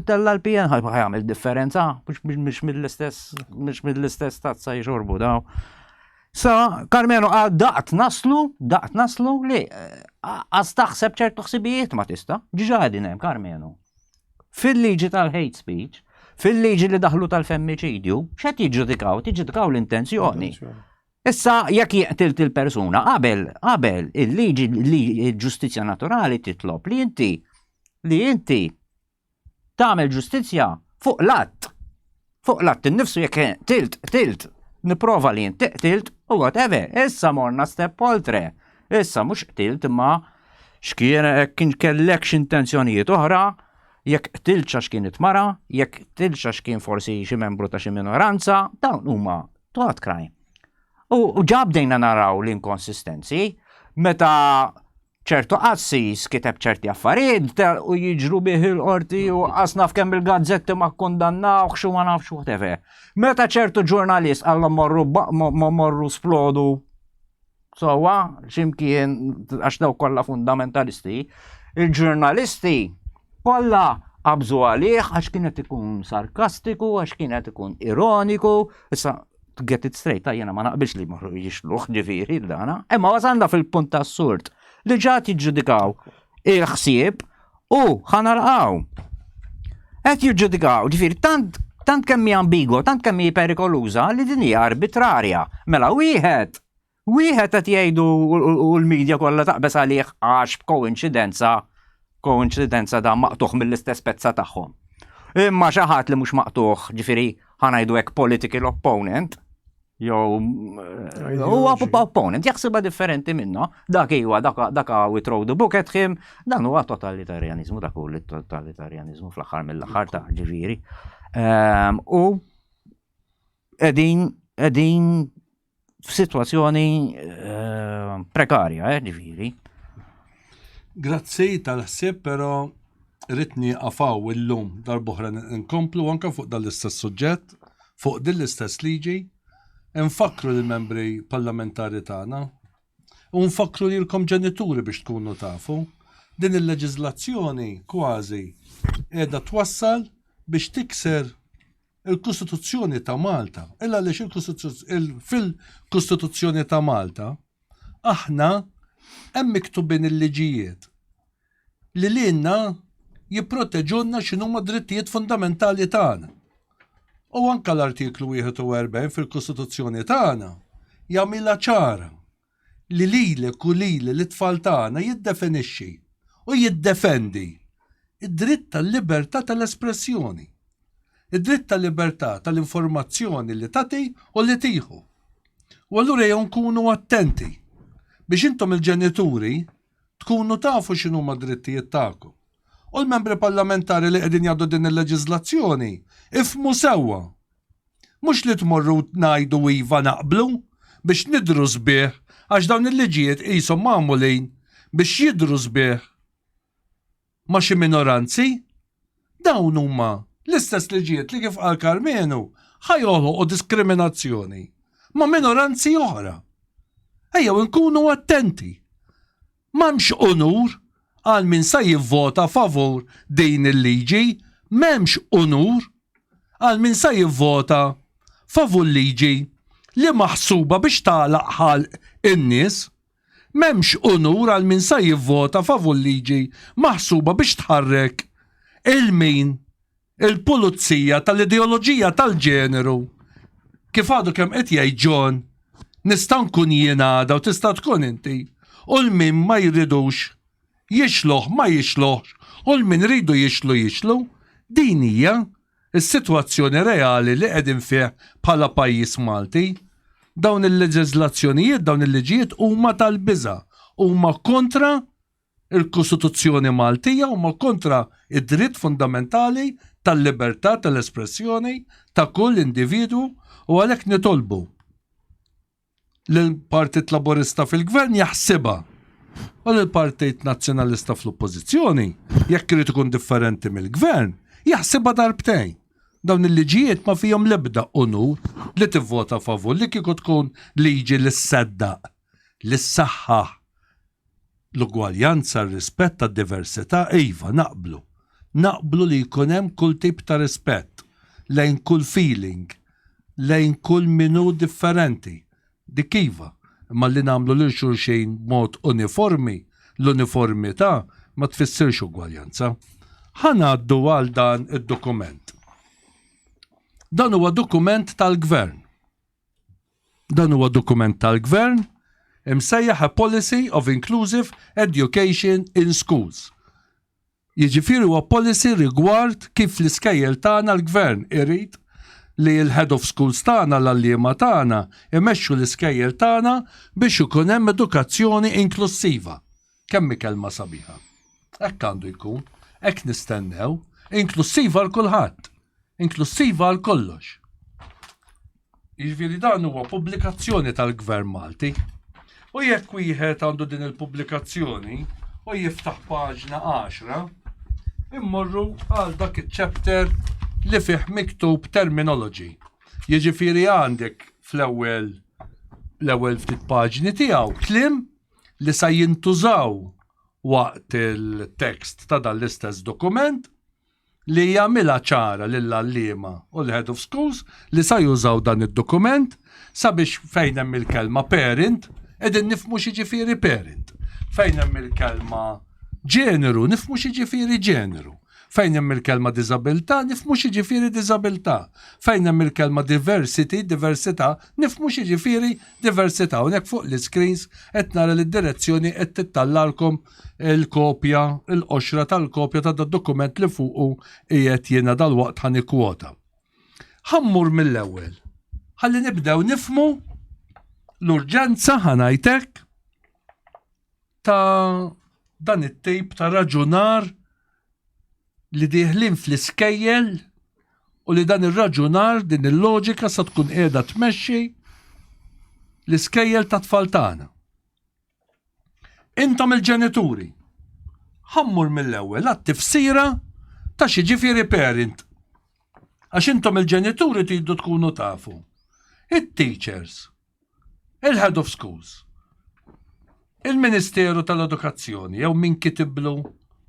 tella l-PN ħajamel differenza mhux mill-istess mhux mill-istess tazza jxorbu daw. Sa Karmenu qal daqt naslu, daqt naslu li eh, għas taħseb ċertu ħsibijiet ma tista', ġiġa qegħdin hemm Karmenu. Fil-liġi tal-hate speech, fil-liġi li daħlu tal-femmiċidju, x'qed jiġġudikaw? Tiġġudikaw l-intenzjoni. Issa jekk jeqtilt il-persuna qabel qabel il-liġi li l-ġustizzja naturali titlob li inti li inti tagħmel ġustizzja fuq l-att. Fuq l-att innifsu jekk tilt, tilt, nipprova li inti qtilt u whatever. Issa morna step oltre. Issa mhux qtilt imma x'kien kien kellek x'intenzjonijiet oħra, jekk qtilt għax kienet mara, jekk qtilt għax kien forsi xi membru ta' xi minoranza, dawn huma thought crime. U ġa bdejna naraw l-inkonsistenzi meta ċertu qassis kiteb ċerti affarijiet u jiġru bih il-qorti u qas naf kemm il-gazzetti ma kkundannawhx u ma nafx whatever. Meta ċertu ġurnalist qallhom morru morru splodu sewwa x'imkien għax dawk kollha fundamentalisti, il-ġurnalisti kollha qabżu għalih għax kien qed ikun sarkastiku, għax kien qed ikun ironiku, issa to get it straight, ta' jena ma naqbilx li morru jixluħ ġifiri dana, imma wasalna fil-punt ta' assurd li ġat jiġġudikaw il-ħsieb u ħanarqaw. Qed jiġġudikaw, ġifiri, tant tant kemm hi ambigwa, tant kemm hi perikoluża li din hija arbitrarja. Mela wieħed Wieħed qed jgħidu u l-medja kollha taqbeż għalih għax b'koinċidenza koinċidenza da maqtuħ mill-istess pezza tagħhom. Imma xi ħadd li mhux maqtuħ, ġifieri ħanajdu hekk political opponent, jew eh, huwa opponent, jaħsibha differenti minnu, dak iwa, dak we throw the book at him, dan huwa totalitarianizmu, dak hu totalitarianizmu fl-aħħar mill-aħħar ta' ġifieri. Ehm, u qegħdin qegħdin f'sitwazzjoni eh, prekarja, eh, ġifieri. Grazzi tal-ħsieb, però rrid nieqaf hawn illum darb'oħra nkomplu anke fuq dan l-istess suġġett, fuq din l-istess liġi. Nfakkru lill-membri parlamentari tagħna u nfakkru lilkom ġenituri biex tkunu tafu, din il-leġiżlazzjoni kważi qiegħda twassal biex tikser il-Kostituzzjoni ta' Malta. Illa għaliex fil-Kostituzzjoni ta' Malta aħna hemm miktubin il-liġijiet li lilna jipproteġulna x'inhuma drittijiet fundamentali tagħna. U anka l-artiklu 41 fil-Kostituzzjoni tagħna jagħmilha ċara li lilek u lili lit-tfal tagħna jiddefinixxi u jiddefendi d-dritt tal-libertà tal-espressjoni, id-dritt tal-libertà tal-informazzjoni li tagħti u li tieħu. U allura ejjew nkunu attenti biex intom il-ġenituri tkunu tafu x'inhuma d-drittijiet tagħkom. U l-membri parlamentari li qegħdin jgħaddu din il-leġiżlazzjoni ifhmu sewwa Mhux li tmorru ngħidu iva naqblu biex nidhru sbieħ għax dawn il-liġijiet qishom magħmulin biex jidhru sbieħ ma' xi minoranzi. Dawn huma l-istess liġijiet li kif qal Karmenu ħa joħloqu diskriminazzjoni ma' minoranzi oħra. Ejjew inkunu attenti. M'hemmx unur għal min sa jivvota favur din il-liġi, m'hemmx unur għal min sa jivvota favur liġi. li maħsuba biex tagħlaq ħalq in-nies. M'hemmx unur għal min sa jivvota favur liġi maħsuba biex tħarrek 'il min il-pulizija tal-ideoloġija tal-ġeneru. Kif għadu kemm qed jgħid John, nista' nkun jien għada u tista' tkun inti, u 'l min ma jridux jixluh ma jixluhx u 'l min iridu jixlu jixlu. Din hija is-sitwazzjoni reali li qegħdin fih bħala pajjiż Malti. Dawn il-leġiżlazzjonijiet, dawn il-liġijiet huma tal-biża', huma kontra l-Kostituzzjoni Maltija, huma kontra id-dritt fundamentali tal-libertà tal-espressjoni ta' kull individwu u għalhekk nitolbu lill-Partit Laburista fil-Gvern jaħsibha u lill-Partit Nazzjonalista fl-Oppożizzjoni, jekk irid ikun differenti mill-Gvern, jaħsibha darbtejn. Dawn il-liġijiet ma fihom l-ebda unur li tivvota favur li kieku tkun liġi li sseddaq, li ssaħħaħ L-ugwaljanza, r-rispett tad-diversità, iva, naqblu. Naqblu li jkun hemm kull tip ta' rispett lejn kull feeling, lejn kull min hu differenti. Dik iva. Imma li nagħmlu lil xulxin b'mod uniformi, l-uniformità ma tfissirx ugwaljanza. Ħa ngħaddu għal dan id-dokument. Dan huwa dokument tal-Gvern. Dan huwa dokument tal-Gvern imsejjaħ A Policy of Inclusive Education in Schools. Jiġifieri huwa policy rigward kif l-iskejjel tagħna l-Gvern irid li l-head of schools tagħna, l-għalliema tagħna, imexxu l-iskejjel tagħna biex ikun hemm edukazzjoni inklussiva. Kemm hi kelma sabiħa. Hekk għandu jkun, hekk nistennew, inklussiva għal kulħadd. Inklussiva għal kollox. Jiġifieri dan huwa pubblikazzjoni tal-Gvern Malti. U jekk wieħed għandu din il-pubblikazzjoni u jiftaħ paġna 10, immorru għal dak iċ-chapter li fih miktub terminology. Jiġifieri għandek fl-ewwel l-ewwel ftit paġni tiegħu kliem li sa jintużaw waqt il-tekst ta' dan l-istess dokument li jagħmilha ċara lill-għalliema u l-head of schools li sa jużaw dan id-dokument sabiex fejn hemm il-kelma parent qegħdin nifhmu x'jiġifieri parent. Fejn hemm il-kelma ġeneru nifhmu x'jiġifieri ġeneru. Fejn hemm il-kelma diżabilità nifhmu x'jiġifieri diżabilità. Fejn hemm il-kelma diversity, diversità, nifhmu x'jiġifieri diversità. Hawnhekk fuq l-iscreens qed nara li d-direzzjoni qed tittallalkom il-kopja, il-qoxra tal-kopja ta' dokument li fuqu qiegħed jiena dalwaqt ħa nikkwota. Ħa mmur mill-ewwel. Ħalli nibdew nifhmu l-urġenza ħa ngħid hekk ta' dan it-tip ta' raġunar li dieħlin fl-iskejjel u li dan ir-raġunar, din il-loġika sa tkun qiegħda tmexxi l-iskejjel tat-tfal tagħna. Intom il-ġenituri, ħa mmur mill-ewwel għat-tifsira ta' x'jiġifieri parent. Għax intom il-ġenituri tridu tkunu tafu. It-teachers, il-head of schools, il-Ministeru tal-Edukazzjoni jew min kitiblu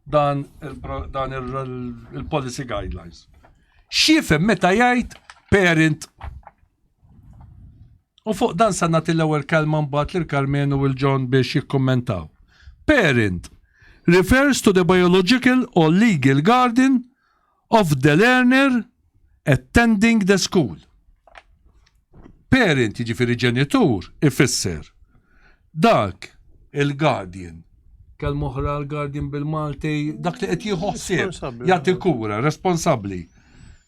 dan il-policy guidelines. X'jifhem meta jgħid parent? U fuq dan sa nagħti l-ewwel kelma mbagħad lil Karmenu u l-John biex jikkummentaw. Parent refers to the biological or legal guardian of the learner attending the school. Parent jiġifieri ġenitur ifisser dak il-guardian. Kelma oħra l-guardian bil-Malti, dak li qed jieħu ħsieb, jagħti kura, responsabbli.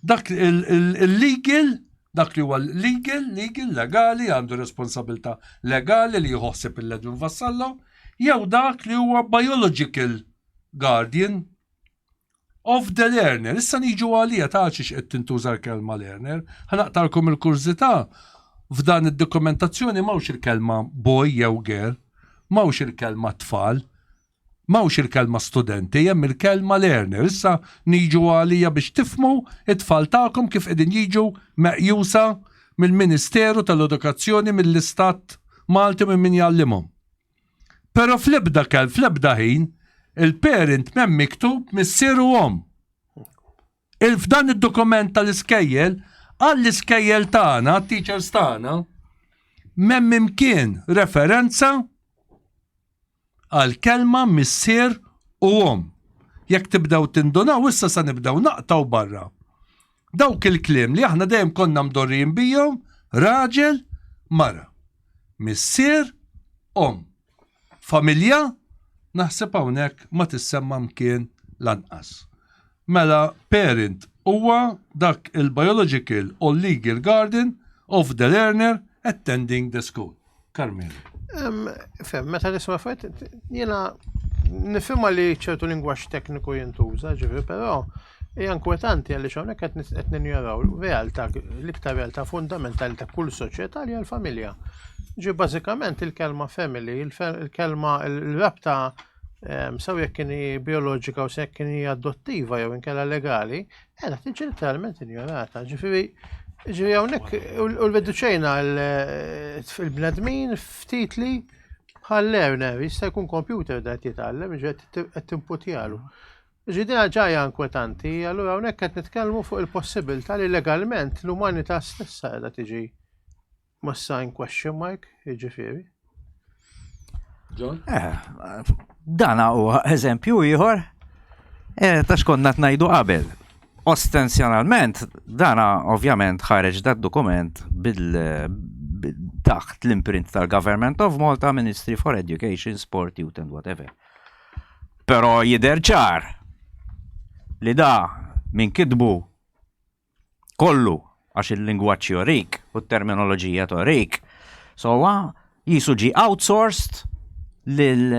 Dak il-legal Dak li huwa legal, legal, legali, għandu responsabilità legali li jieħu ħsieb il-Edwin Vassallo, jew dak li huwa biological guardian of the learner. Issa niġu għalija ta' xiex qed tintuża l-kelma learner. Ħa naqtalkom il-kurżità f'dan id-dokumentazzjoni m'hawnx il-kelma boy jew girl, m'hawnx il-kelma tfal, M'hawnx il-kelma studenti, hemm il-kelma learner. Issa niġu għalija biex tifhmu it-tfal tagħkom kif qegħdin jiġu meqjusa mill-Ministeru tal-Edukazzjoni, mill-Istat Malti minn min jgħallimhom. Però fl-ebda kelm, fl-ebda ħin, il-parent m'hemm miktub missier u omm. F'dan id-dokument tal-iskejjel, għall-iskejjel tagħna, teachers tagħna, M'hemm imkien referenza għal kelma missier u omm. Jekk tibdew tindunaw issa se nibdew naqtgħu barra dawk il-kliem li aħna dejjem konna mdorrijin bihom, raġel, mara, missier, omm. Familja, naħseb hawnhekk ma tissemma mkien lanqas. Mela parent huwa dak il-biological or legal guardian of the learner attending the school. Carmelo. Fem, meta nisma' affarijiet, jiena nifhimha li ċertu lingwaġġ tekniku jintuża, ġifieri, però hija inkwetanti għaliex hawnhekk qed ninjoraw realtà l-iktar realtà fundamentali ta' kull soċjetà li hija l-familja. Ġi bażikament il-kelma family, il-kelma il-rabta sew jekk kien bioloġika u se jekk kien adottiva jew inkella legali, qiegħda tiġi letteralment injorata. Ġifieri ġifieri hawnhekk u l-reduċejna il-bnedmin f'titli bħal learner, jista' jkun computer da qed jitgħallem, ġifieri qed timputjalu. Ġifieri din ġajja inkwetanti, allura hawnhekk qed nitkellmu fuq il-possibilità li legalment l-umanità stessa qiegħda tiġi Massa in question mark, jiġifieri. John? Eh, dan huwa eżempju ieħor eh, ta' xkonna tnajdu qabel. Ostensjonalment, dana ovvjament ħareġ dat dokument bil taħt l-imprint tal-Government of Malta, Ministry for Education, Sport, Youth and whatever. Pero jider ċar li da minn kitbu kollu għax il-lingwaġġ jorik u t-terminoloġija torik. Sowa, jisu ġi outsourced lil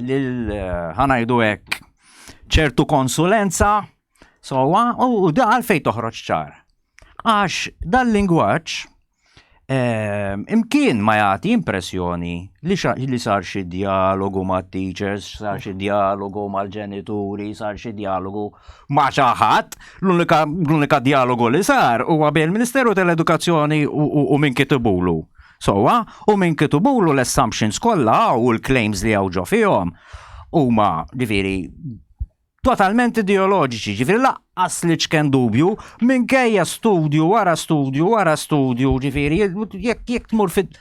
lil ħanajdu hekk ċertu konsulenza sowa u da għalfejn toħroġ ċar. Għax dal-lingwaġġ Ehm, imkien ma jagħti impressjoni li, li sar xi dialogu ma' teachers, sar xi dialogu mal-ġenituri, sar xi dialogu ma' xi ħadd. L-unika dialogu li sar huwa bejn il-Ministeru tal-Edukazzjoni u min kitibulu. Sowa, u min kitibulu l-assumptions kollha u l-claims li hawn ġo fihom huma ġifieri totalment ideoloġiċi, ġifieri laqqas li ċken dubju, minkejja studju wara studju wara studju, ġifieri jekk jekk tmur fit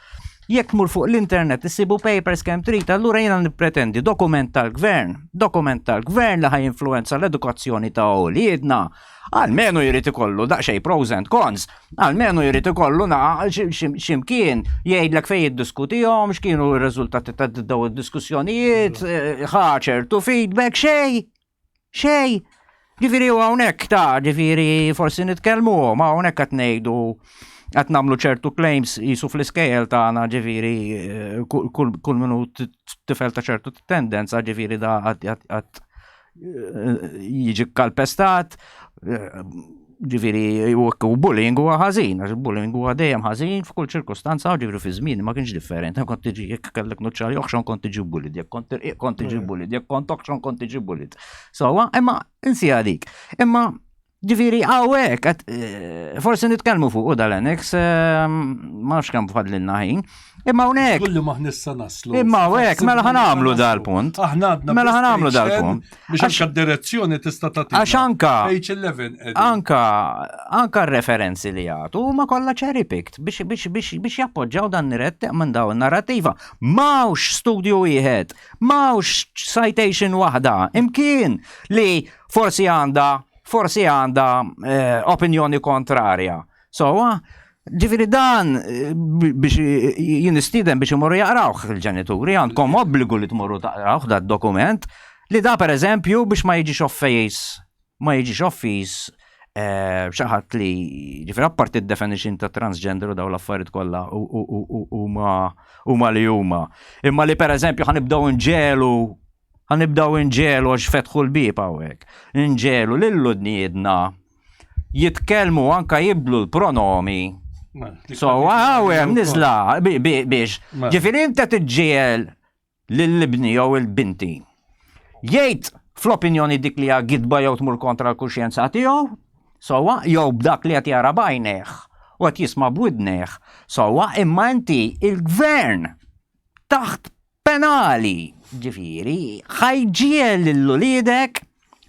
jekk tmur fuq l-internet issibu papers kemm trid, allura jiena nippretendi dokument tal-gvern, dokument tal-gvern li ħaj influenza l-edukazzjoni ta' uliedna, Almenu jrid ikollu daqsxejn pros and cons, almenu jrid ikollu x'imkien jgħidlek fejn jiddiskutihom, x'kienu r-riżultati ta' daw id-diskussjonijiet, eh, ħa ċertu feedback, xej, xej. Ġifieri u hawnhekk ta' ġifieri forsi nitkellmu, ma hawnhekk qed ngħidu qed nagħmlu ċertu claims jisu fl-iskejjel tagħna ġifieri eh, kull minu tifel ta' ċertu tendenza ġifieri da għad jiġi kalpestat, ġifiri, u bullying huwa ħażin, għax bullying huwa dejjem ħażin f'kull ċirkustanza, ġifiri fi żmien ma kienx differenti, kont tiġi jekk kellek nuċċali oħxon kont tiġi bullied, jekk kont irqiq kont tiġi bullied, jekk kont oħxon kont tiġi bullied. So, imma insi għadik. Imma Ġifiri, għawek, eh, forsi nitkellmu fuq u dal-annex, eh, ma nafx kemm fadlilna ħin. Imma hawnhekk. Kulli ma ħnissa naslu. Imma hawnhekk, mela ħanamlu dal-punt. Aħna għadna. Mela ħanamlu dal-punt. Biex anka direzzjoni tista' tagħti. Għax anka. Page 11. Anka, anka referenzi li jagħtu huma kollha cherry picked biex biex biex biex jappoġġaw dan nirett minn dawn narrativa. Mawx studju wieħed, mawx citation waħda, imkien li forsi għandha forsi għandha eh, opinjoni kontrarja. So, ġifiri dan eh, biex jien nistieden biex imorru jaqrawh il-ġenituri, għandkom obbligu li tmorru taqrawh dat dokument li da per eżempju biex ma jiġix offejs, ma jiġix offiż eh, xaħat li ġifiri apparti definition ta' transgender u daw l-affarijiet kollha huma li huma. Imma li per eżempju ħanibdew nġelu Ħa nibdew inġegħlu għax fetħu l-bieb hawnhekk. Inġegħlu lil udniedna jitkellmu anka jibdlu l-pronomi. Mela, So, hawn nizla biex. Mela. Ġifieri inta tiġġiegħel lill-ibni jew il-binti. Jgħid fl-opinjoni dik li hija gidba jew tmur kontra l-kuxjenza tiegħu, sewwa, jew b'dak li qed jara b'għajnejh u qed jisma' b'widnejh, sewwa, imma inti il-gvern taħt penali, ġifieri, ħa jġiegħel lil uliedek,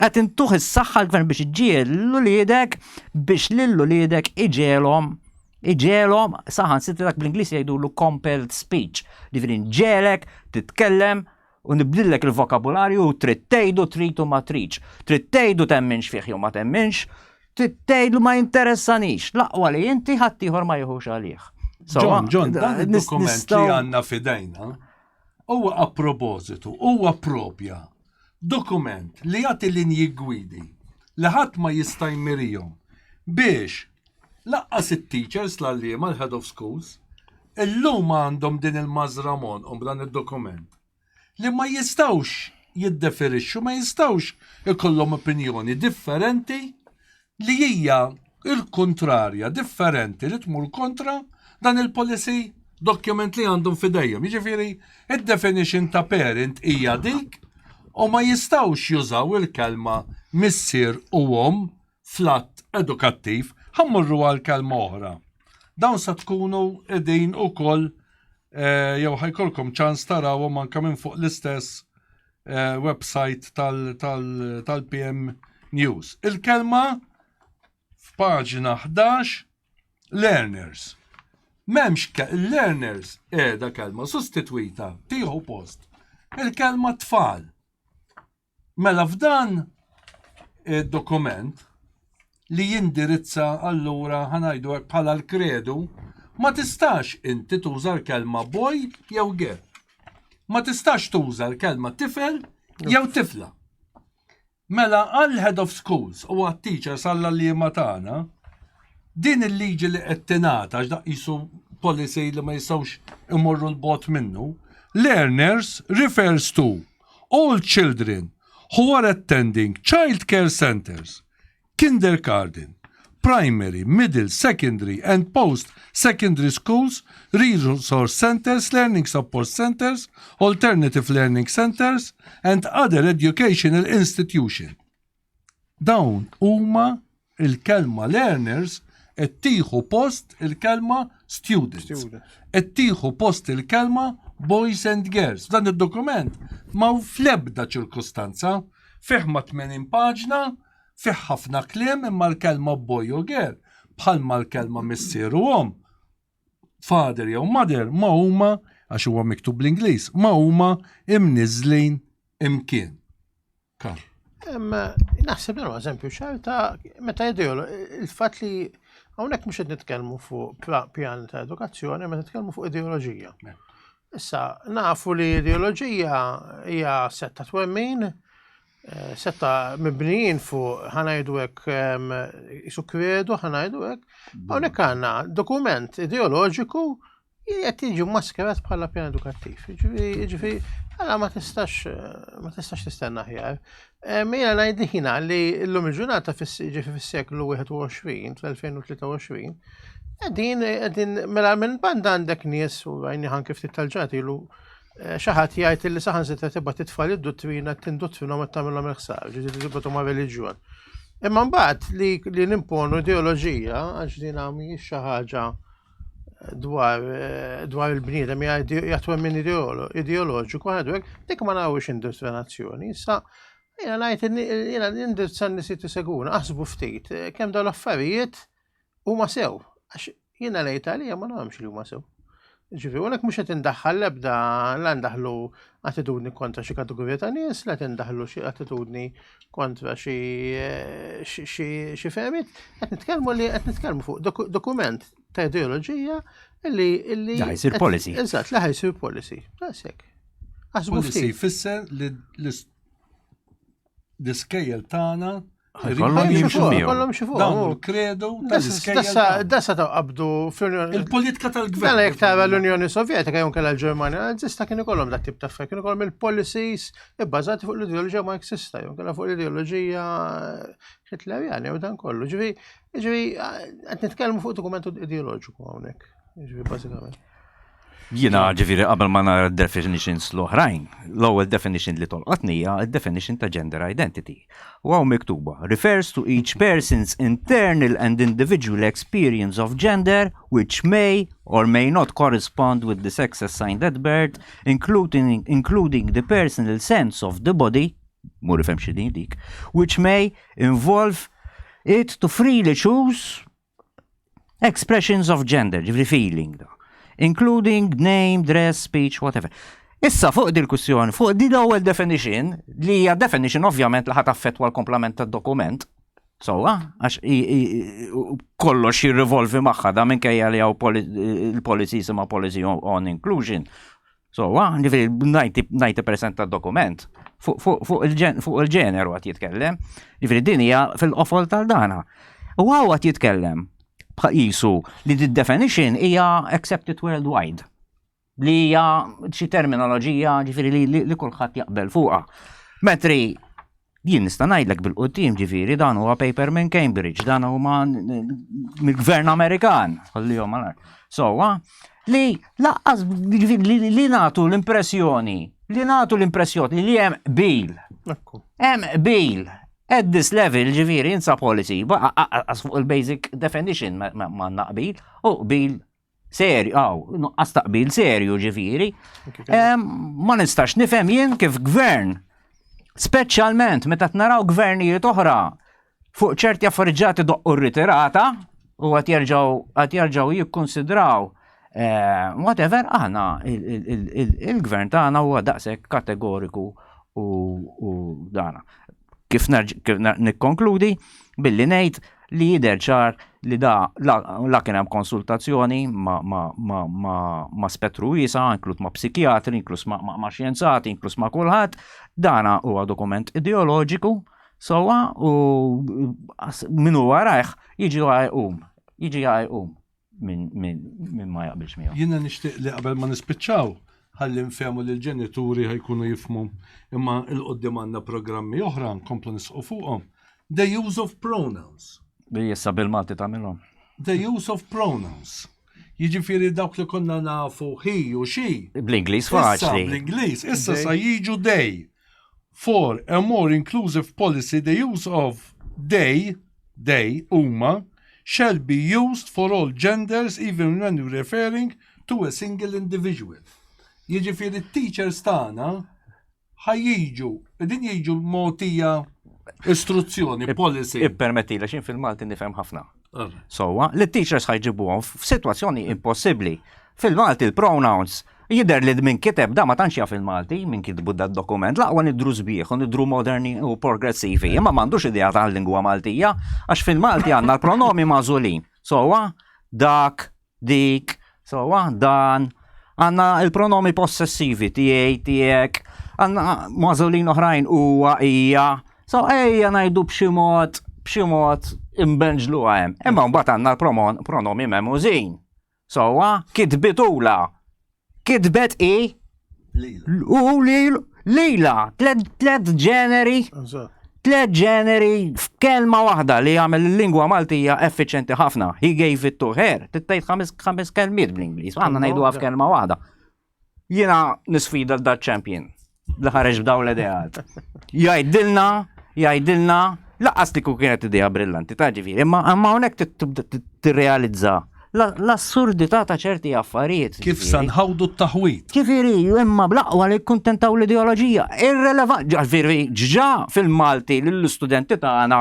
qed intuh is-saħħa l-gvern biex iġiegħel lil uliedek biex lil uliedek iġegħelhom. Iġegħelhom saħansitra dak bl-Ingliż jgħidulu compelled speech. Ġifieri nġegħlek titkellem u nibdillek il-vokabularju u trid tgħidu trid u ma tridx. Trid tgħidu temminx fih jew ma temminx, trid tgħidu ma jinteressanix. L-aqwa li inti ħaddieħor ma jieħux għalih. John, John, dan id-dokument li għandna fidejna huwa a propositu, huwa propja dokument li jagħti linji gwidi li ħadd ma jista' jmirihom biex Lanqas it-teachers, l-għalliema, l-head of schools, illum għandhom din il-mażra m'għonqhom b'dan id-dokument li ma jistgħux jiddeferixxu, ma jistgħux ikollhom opinjoni differenti li hija il-kontrarja, differenti li tmur kontra dan il-policy document li għandhom fidejhom. Jiġifieri, id-definition ta' parent hija dik u ma jistgħux jużaw il-kelma missier u omm fl-att edukattiv, ħa mmorru għal kelma oħra. Dawn sa tkunu qegħdin ukoll eh, jew ħajkolkom ċans tarawhom anke minn fuq l-istess eh, website tal-PM News. Il-kelma f'paġna 11 learners. Memx learners qiegħda kelma sostitwita tieħu post il-kelma tfal. Mela f'dan id-dokument li jindirizza allura ħa ngħidu hekk bħala l-kredu, ma tistax inti tuża l-kelma boy jew girl. Ma tistax tuża l-kelma tifel jew tifla. Mela għall head of schools u għat teachers għall-għalliema tagħna, din il-liġi li qed tingħata għax dak qisu policy li ma jistgħux imorru l-bot minnu, learners refers to all children who are attending child care centers, kindergarten, primary, middle, secondary and post-secondary schools, resource centers, learning support centers, alternative learning centers and other educational institution. Dawn huma il-kelma learners qed tieħu post il-kelma students. Qed tieħu post il-kelma boys and girls. Dan id-dokument ma fl-ebda ċirkustanza fih ma 80 paġna, fih ħafna kliem imma l-kelma boy u girl bħalma l-kelma missier u omm father jew mother ma huma għax huwa miktub bl-Ingliż, ma huma imniżlin imkien. Karl. Naħseb dan eżempju ċar ta' meta ideolo il-fatt li hawnhekk mhux qed nitkellmu fuq pjan ta' edukazzjoni, ma nitkellmu fuq ideoloġija. Issa, nafu li ideoloġija hija setta twemmin, eh, setta mibnijin fuq ħanajdu hekk isu kredu ħanajdu hekk. Hawnhekk għandna dokument ideoloġiku qed jiġi maskerat bħala pjan edukattiv. Ġifieri, għala ma tistax ma tistax tistenna aħjar. Eh, Mija ngħidina li llum il-ġurnata ġifi fis-seklu 21, fl-2023, qegħdin qegħdin mela minn banda għandek nies u għajni ħan kif ftit tal-ġurnata ilu eh, xi ħadd jgħid li saħansitra tibgħat it-tfal id-duttrina tindutrinhom qed tagħmilhom il-ħsar, ġifieri tibgħathom ma' reliġjon. Imma mbagħad li, li nimponu ideoloġija għax din mhijiex xi ħaġa dwar eh, dwar il-bniedem jgħatwem minn ideoloġiku għadu dik ma narawx industria-nazzjoni. Issa, jena ngħid jena nindirizza n-nies tiseguna, aħsbu ftit, eh, kemm dawn l-affarijiet huma sew. Għax jiena lejt għalija ma nagħmx li huma sew. Ġifieri, hawnhekk mhux qed indaħħal l-ebda la ndaħlu attitudni kontra xi kategorija ta' nies, la tindaħlu xi attitudni kontra xi xi fehmiet, qed nitkellmu li qed nitkellmu fuq dokument ta' ideoloġija illi illi ħajsir policy. Eżatt, li ħajsir policy. Daqshekk. Policy jfisser li l-iskejjel tagħna Kollhom jimxu miegħu. Kollhom xi fuq. Dawn il-kredu tal-iskejjel. Dasa ta' qabdu fl-Unjoni. Il-politika tal-gvern. Mela jekk tara l-Unjoni Sovjetika jew kellha l-Ġermanja Nazista kien ikollhom dat tip ta' affarijiet, kien ikollhom il-policies ibbażati fuq l-ideoloġija Marxista jew kellha fuq l-ideoloġija Hitlerjana jew dan kollu. Ġifieri, ġifieri qed nitkellmu fuq dokumentu ideoloġiku hawnhekk. Ġifieri bażikament. Jiena ġifieri qabel ma nara definitions l-oħrajn, l-ewwel definition li tolqotni hija definition ta' gender identity. U hawn miktuba refers to each person's internal and individual experience of gender which may or may not correspond with the sex assigned at birth, including, including the personal sense of the body, mur ifhem x'inhi dik, which may involve it to freely choose. Expressions of gender, ġifri feeling da. Including name, dress, speech, whatever. Issa fuq dil kwistjoni fuq di l-ewwel definition, li hija definition ovvjament li ħat affettwa l-komplement tad-dokument, Sowa, għax kollox jirrivolvi magħha da minkejja li hawn il-policy jisimha policy on inclusion. Sowa, ġifieri 90% tad-dokument fuq il-ġeneru għat jitkellem. Ġifieri din hija fil-qofol tal-dana. U għaw għat jitkellem bħaqisu li the definition hija accepted worldwide. Li hija xi terminoloġija ġifieri li kulħadd jaqbel fuqha. Mentri jien nista' ngħidlek bil-qudiem ġifieri dan huwa paper minn Cambridge, dan huma mill-Gvern Amerikan, ħallihom għal Sowa, li laqqas ġifieri li nagħtu l-impressjoni, li nagħtu l-impressjoni li hemm qbil. Hemm qbil. At this level, ġifieri, insa policy, għas fuq il-basic definition ma naqbil, u qbil serju, għaw, nuqqas taqbil serju ġifiri. Ma nistax nifhem jien kif gvern, speċjalment meta naraw gvernijiet oħra fuq ċerti affarijiet doqqu ritirata u għat jerġgħu għat jerġgħu jikkonsidraw eh, whatever aħna il-gvern tagħna huwa daqshekk kategoriku u dana. Kif nikkonkludi billi ngħid li jidher ċar li da la kien hemm konsultazzjoni ma' spettru wiesa', inkluż ma' psikjatri, inkluż ma' xjenzati, inkluż ma' kulħadd. Dana huwa dokument ideoloġiku sewwa u min hu warajh jiġi jqum, jiġi jqum. min ma jaqbilx miegħu. Jiena nixtieq li qabel ma nispiċċaw ħalli nfehmu li l-ġenituri ħajkunu jifmu imma il-qoddim għandna programmi oħra nkomplu nisqu fuqhom. The use of pronouns. Li issa bil-Malti tagħmilhom. The use of pronouns. Jiġifieri dawk li konna nafu he u she. Bl-Ingliż faċli. Bl-Ingliż, issa sa jiġu they. For a more inclusive policy, the use of they, they, huma, shall be used for all genders even when referring to a single individual. Jiġifieri t-teachers tagħna ħa jiġu, qegħdin jiġu mogħtija istruzzjoni, policy. Ippermettili għax jien fil-Malti nifhem ħafna. Sewwa, li t-teachers ħa jġibuhom f'sitwazzjoni impossibbli. Fil-Malti l-pronouns jidher li min kiteb da ma tantx jaf il-Malti, min kitbu da dokument, laqwa nidru sbieħ u nidru moderni u progressivi, imma m'għandux idea tal-lingwa Maltija, għax fil-Malti għandna l-pronomi magħżulin. Sewwa, dak, dik, sewwa, dan, għandna il-pronomi possessivi, tiegħi, tiegħek, għandna magħżulin oħrajn huwa, hija, so ejja ngħidu b'xi mod, b'xi mod imbenġlu hemm. Imma mbagħad għandna l-pronomi memużin. Sewwa, kitbitula. Kitbet i u lila, tlet ġeneri. Tlet ġeneri f'kelma waħda li jagħmel il-lingwa Maltija effiċjenti ħafna. He gave it to her. Tittajt ħames kelmiet bl-Ingliż, għandna ngħiduha f'kelma waħda. Jiena nisfida l champion li ħareġ b'daw l-ideat. Jgħidilna, jgħidilna, laqas li kienet idea brillanti ta' ġifieri, imma hawnhekk tirrealizza l-assurdità ta' ċerti affarijiet. Kif sa nħawdu t-taħwid. Ġifieri, imma bl-aqwa li kkuntentaw l-ideoloġija. Irrelevant, ġifieri, ġġa fil-Malti lill-istudenti tagħna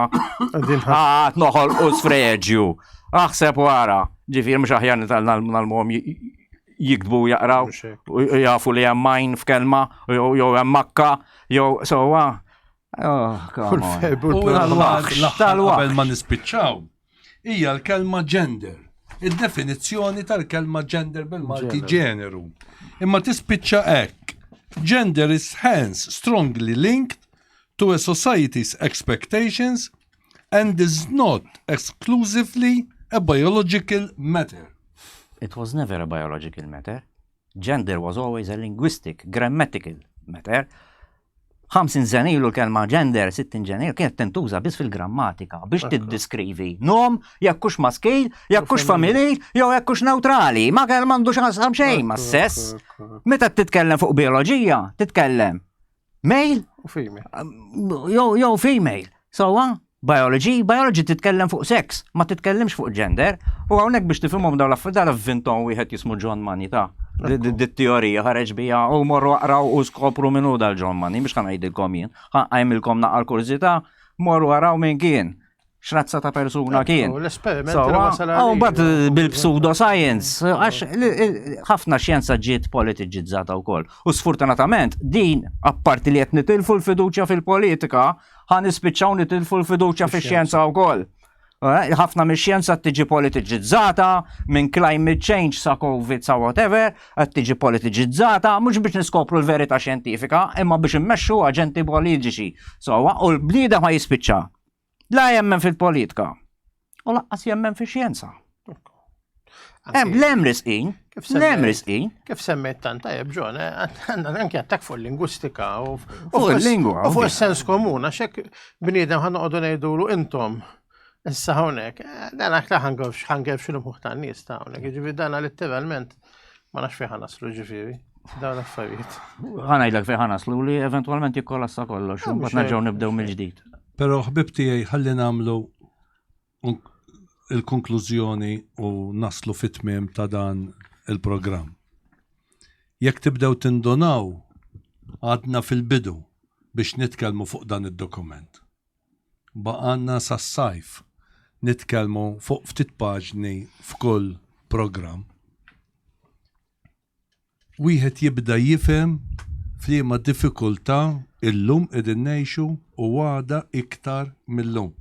għad noħolqu sfreġju. Aħseb wara, ġifieri mhux aħjar nitgħallmuhom jiktbu jaqraw, jafu li hemm majn f'kelma, jew hemm makka, jew sewwa. Oh, Qabel ma nispiċċaw, hija l-kelma gender. Id-definizzjoni tal-kelma gender bil-Malti ġeneru. Imma tispiċċa hekk. Gender is hence strongly linked to a society's expectations and is not exclusively a biological matter. It was never a biological matter. Gender was always a linguistic, grammatical matter. 50 sena ilu l-kelma gender, 60 sena ilu kienet tintuża biss fil-grammatika biex tiddiskrivi nom, jekk hux maskil, jekk hux femminil, jew jekk hux neutrali. Ma kell m'għandux x'jaqsam xejn ma' sess. Meta titkellem fuq bioloġija, titkellem male u female. Jew female. Sewwa, biology, biology titkellem fuq sex, ma titkellimx fuq gender. U hawnhekk biex tifhimhom dawn l-affarijiet dan avvintom wieħed jismu John Money ta' dit-teorija ħareġ bija u morru aqraw u skopru min hu dal-John Money biex ħa ngħidilkom jien. Ħa nqajmilkom naqra kurżità, morru araw min kien. X'razza ta' persuna kien. L-esperiment li wasal għal. Mbagħad bil-pseudoscience, għax ħafna xjenza ġiet politiċizzata wkoll. U sfortunatament din apparti li qed nitilfu l-fiduċja fil-politika, ħa nispiċċaw nitilfu l-fiduċja fix-xjenza wkoll. Eh, ħafna mix-xjenza tiġi politiċizzata minn climate change sa COVID sa whatever, qed tiġi politiċizzata mhux biex niskopru l-verità xjentifika, imma biex immexxu aġenti politiċi. So, u l-bniedem ma jispiċċa. La jemmen fil-politika u laqqas jemmen fix-xjenza. Hemm l-hemm risqin, l-hemm risqin. Kif semmejt tant tajjeb ġon, eh, għandna anke attak fuq il-lingwistika u fuq il-lingwa. U fuq is-sens komun, għax hekk bniedem ħa noqogħdu ngħidulu intom. Issa hawnhekk, eh, dan aktar ħangef ħangef xi l-muħ tan-nies ta' hawnhekk, jiġifieri dan letteralment ma nafx fejn naslu ġifieri. Dawn l-affarijiet. Ħanajdlek fejn ħanaslu li eventwalment jikkolassa kollox, u mbagħad nerġgħu nibdew mill-ġdid. Però ħbib tiegħi ħalli nagħmlu il-konklużjoni u naslu fit-tmiem ta' dan il-programm. Jekk tibdew tindunaw għadna fil-bidu biex nitkellmu fuq dan id-dokument. Baqgħalna sas-sajf nitkellmu fuq ftit paġni f'kull programm. Wieħed jibda jifhem f'liema diffikultà illum qegħdin ngħixu u għada iktar mil-lum.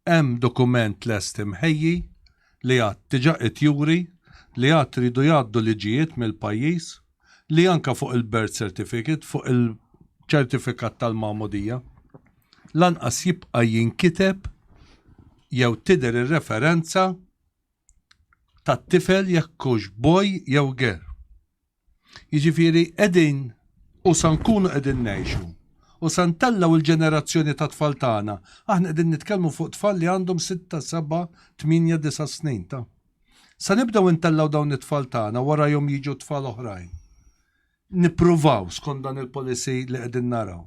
Hemm dokument lest imħejji li għad diġà qed juri li għad iridu jgħaddu liġijiet mill-pajjiż li anke fuq il-birth certificate, fuq il-ċertifikat tal-magħmudija, lanqas jibqa' jinkiteb jew tidher ir-referenza tat-tifel jekk hux boy jew girl. Jiġifieri qegħdin u sa nkunu qegħdin ngħixu u sa ntellgħu l-ġenerazzjoni ta' tfal tagħna. Aħna qegħdin nitkellmu fuq tfal li għandhom sitta, seba', tmienja, disa' snin ta'. Sa nibdew intellgħu dawn it-tfal tagħna warajhom jiġu tfal oħrajn. Nippruvaw skont dan il-policy li qegħdin naraw.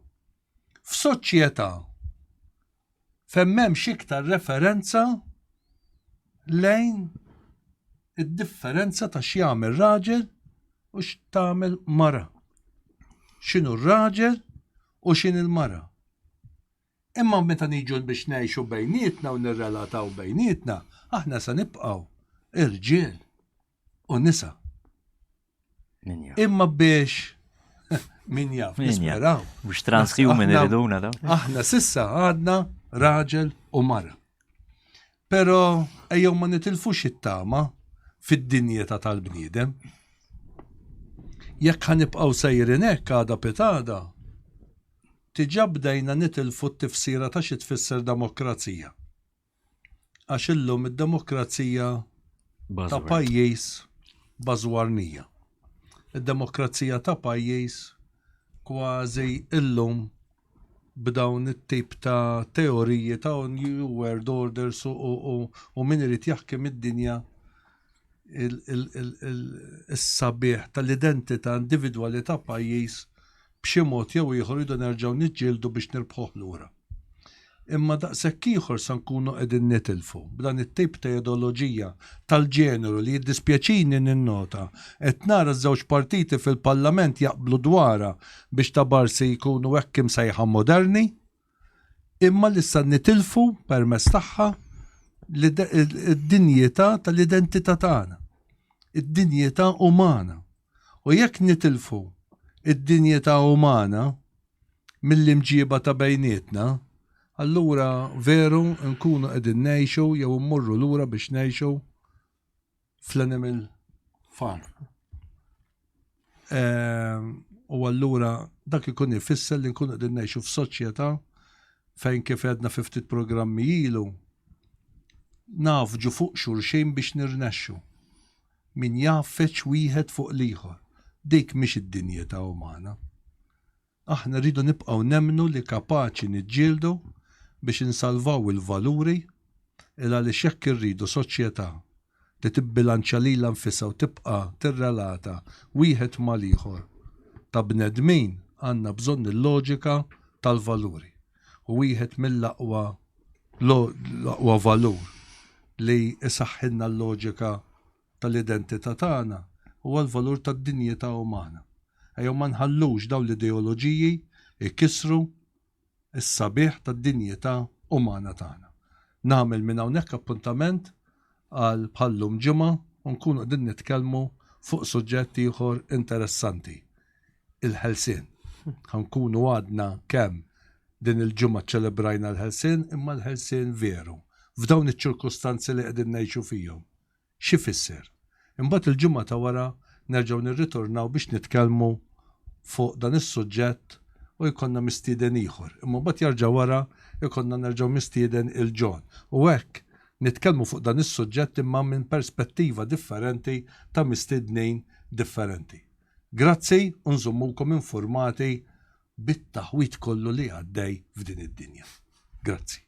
F'soċjetà fejn m'hemmx iktar referenza lejn id-differenza ta' x'jagħmel raġel u x'tagħmel mara. X'inhu r-raġel u x'inhi l-mara. Imma meta niġu biex ngħixu bejnietna u nirrelataw bejnietna, aħna se nibqgħu irġiel u nisa. Imma biex min jaf, nisperaw. Mux transhuman iriduna da. Aħna sissa għadna raġel u mara. Pero ejjew ma nitilfux it-tama fid-dinjeta tal-bniedem. Jekk ħanibqgħu sejrin hekk għada pitada, tiġa bdejna nitilfu t-tifsira ta' xi tfisser demokrazija. Għax illum id-demokrazija ta' pajjiż bażwarnija. Id-demokrazija ta' pajjiż kważi illum b'dawn it-tip ta' teoriji ta' new world orders u min irid jaħkem id-dinja is-sabiħ tal-identità individwali ta' pajjiż b'xi mod jew ieħor irridu nerġgħu niġġieldu biex nirbħuh lura. Imma daqshekk ieħor sa nkunu qegħdin nitilfu b'dan it-tip ta' ideoloġija tal-ġeneru li jiddispjaċini ninnota qed nara ż-żewġ partiti fil-Parlament jaqblu dwarha biex ta' barsi jkunu hekk imsejħa moderni imma li sa nitilfu permezz tagħha id-dinjità tal-identità tagħna, id-dinjità umana. U jekk nitilfu id-dinjità umana mill-imġiba ta' bejnietna, allura veru nkunu qegħdin ngħixu jew immorru lura biex ngħixu fl-animal farm. Ehm, u allura dak ikun ifisser li nkunu qegħdin ngħixu f'soċjetà fejn kif għedna fi ftit programmi ilu nafġu fuq xulxin biex nirnexxu. Min jgħaffeġ wieħed fuq l-ieħor. Dik mhix id-dinjità umana. Aħna rridu nibqgħu nemmnu li kapaċi niġġieldu biex insalvaw il-valuri il għaliex jekk irridu soċjetà li tibbilanċja lilha nfisha u tibqa' tirrelata wieħed mal-ieħor ta' bnedmin għandna bżonn il-loġika tal-valuri u wieħed mill-aqwa l-aqwa valur li jsaħħilna l-loġika tal-identità tagħna huwa l-valur tad-dinjità umana. Ejjew ma nħallux dawn l-ideoloġiji jkissru s-sabiħ tad-dinjità umana tagħna. Nagħmel minn hawnhekk appuntament għal bħal-lum ġimgħa u nkunu qegħdin nitkellmu fuq suġġett ieħor interessanti, il-ħelsien. Ħa nkunu għadna kemm din il-ġimgħa ċċelebrajna l-ħelsien imma l-ħelsien veru f'dawn iċ-ċirkustanzi li qegħdin ngħixu fihom. X'ifisser? Imbagħad il-ġimgħa ta' wara nerġgħu nirritornaw biex nitkellmu fuq dan is-suġġett u jkollna mistieden ieħor. Imma mbagħad jarġa' wara jkollna nerġgħu mistieden il John. U hekk nitkellmu fuq dan is-suġġett imma minn perspettiva differenti ta' mistednin differenti. Grazzi u nżommukom infurmati bit-taħwid kollu li għaddej f'din id-dinja. Grazzi.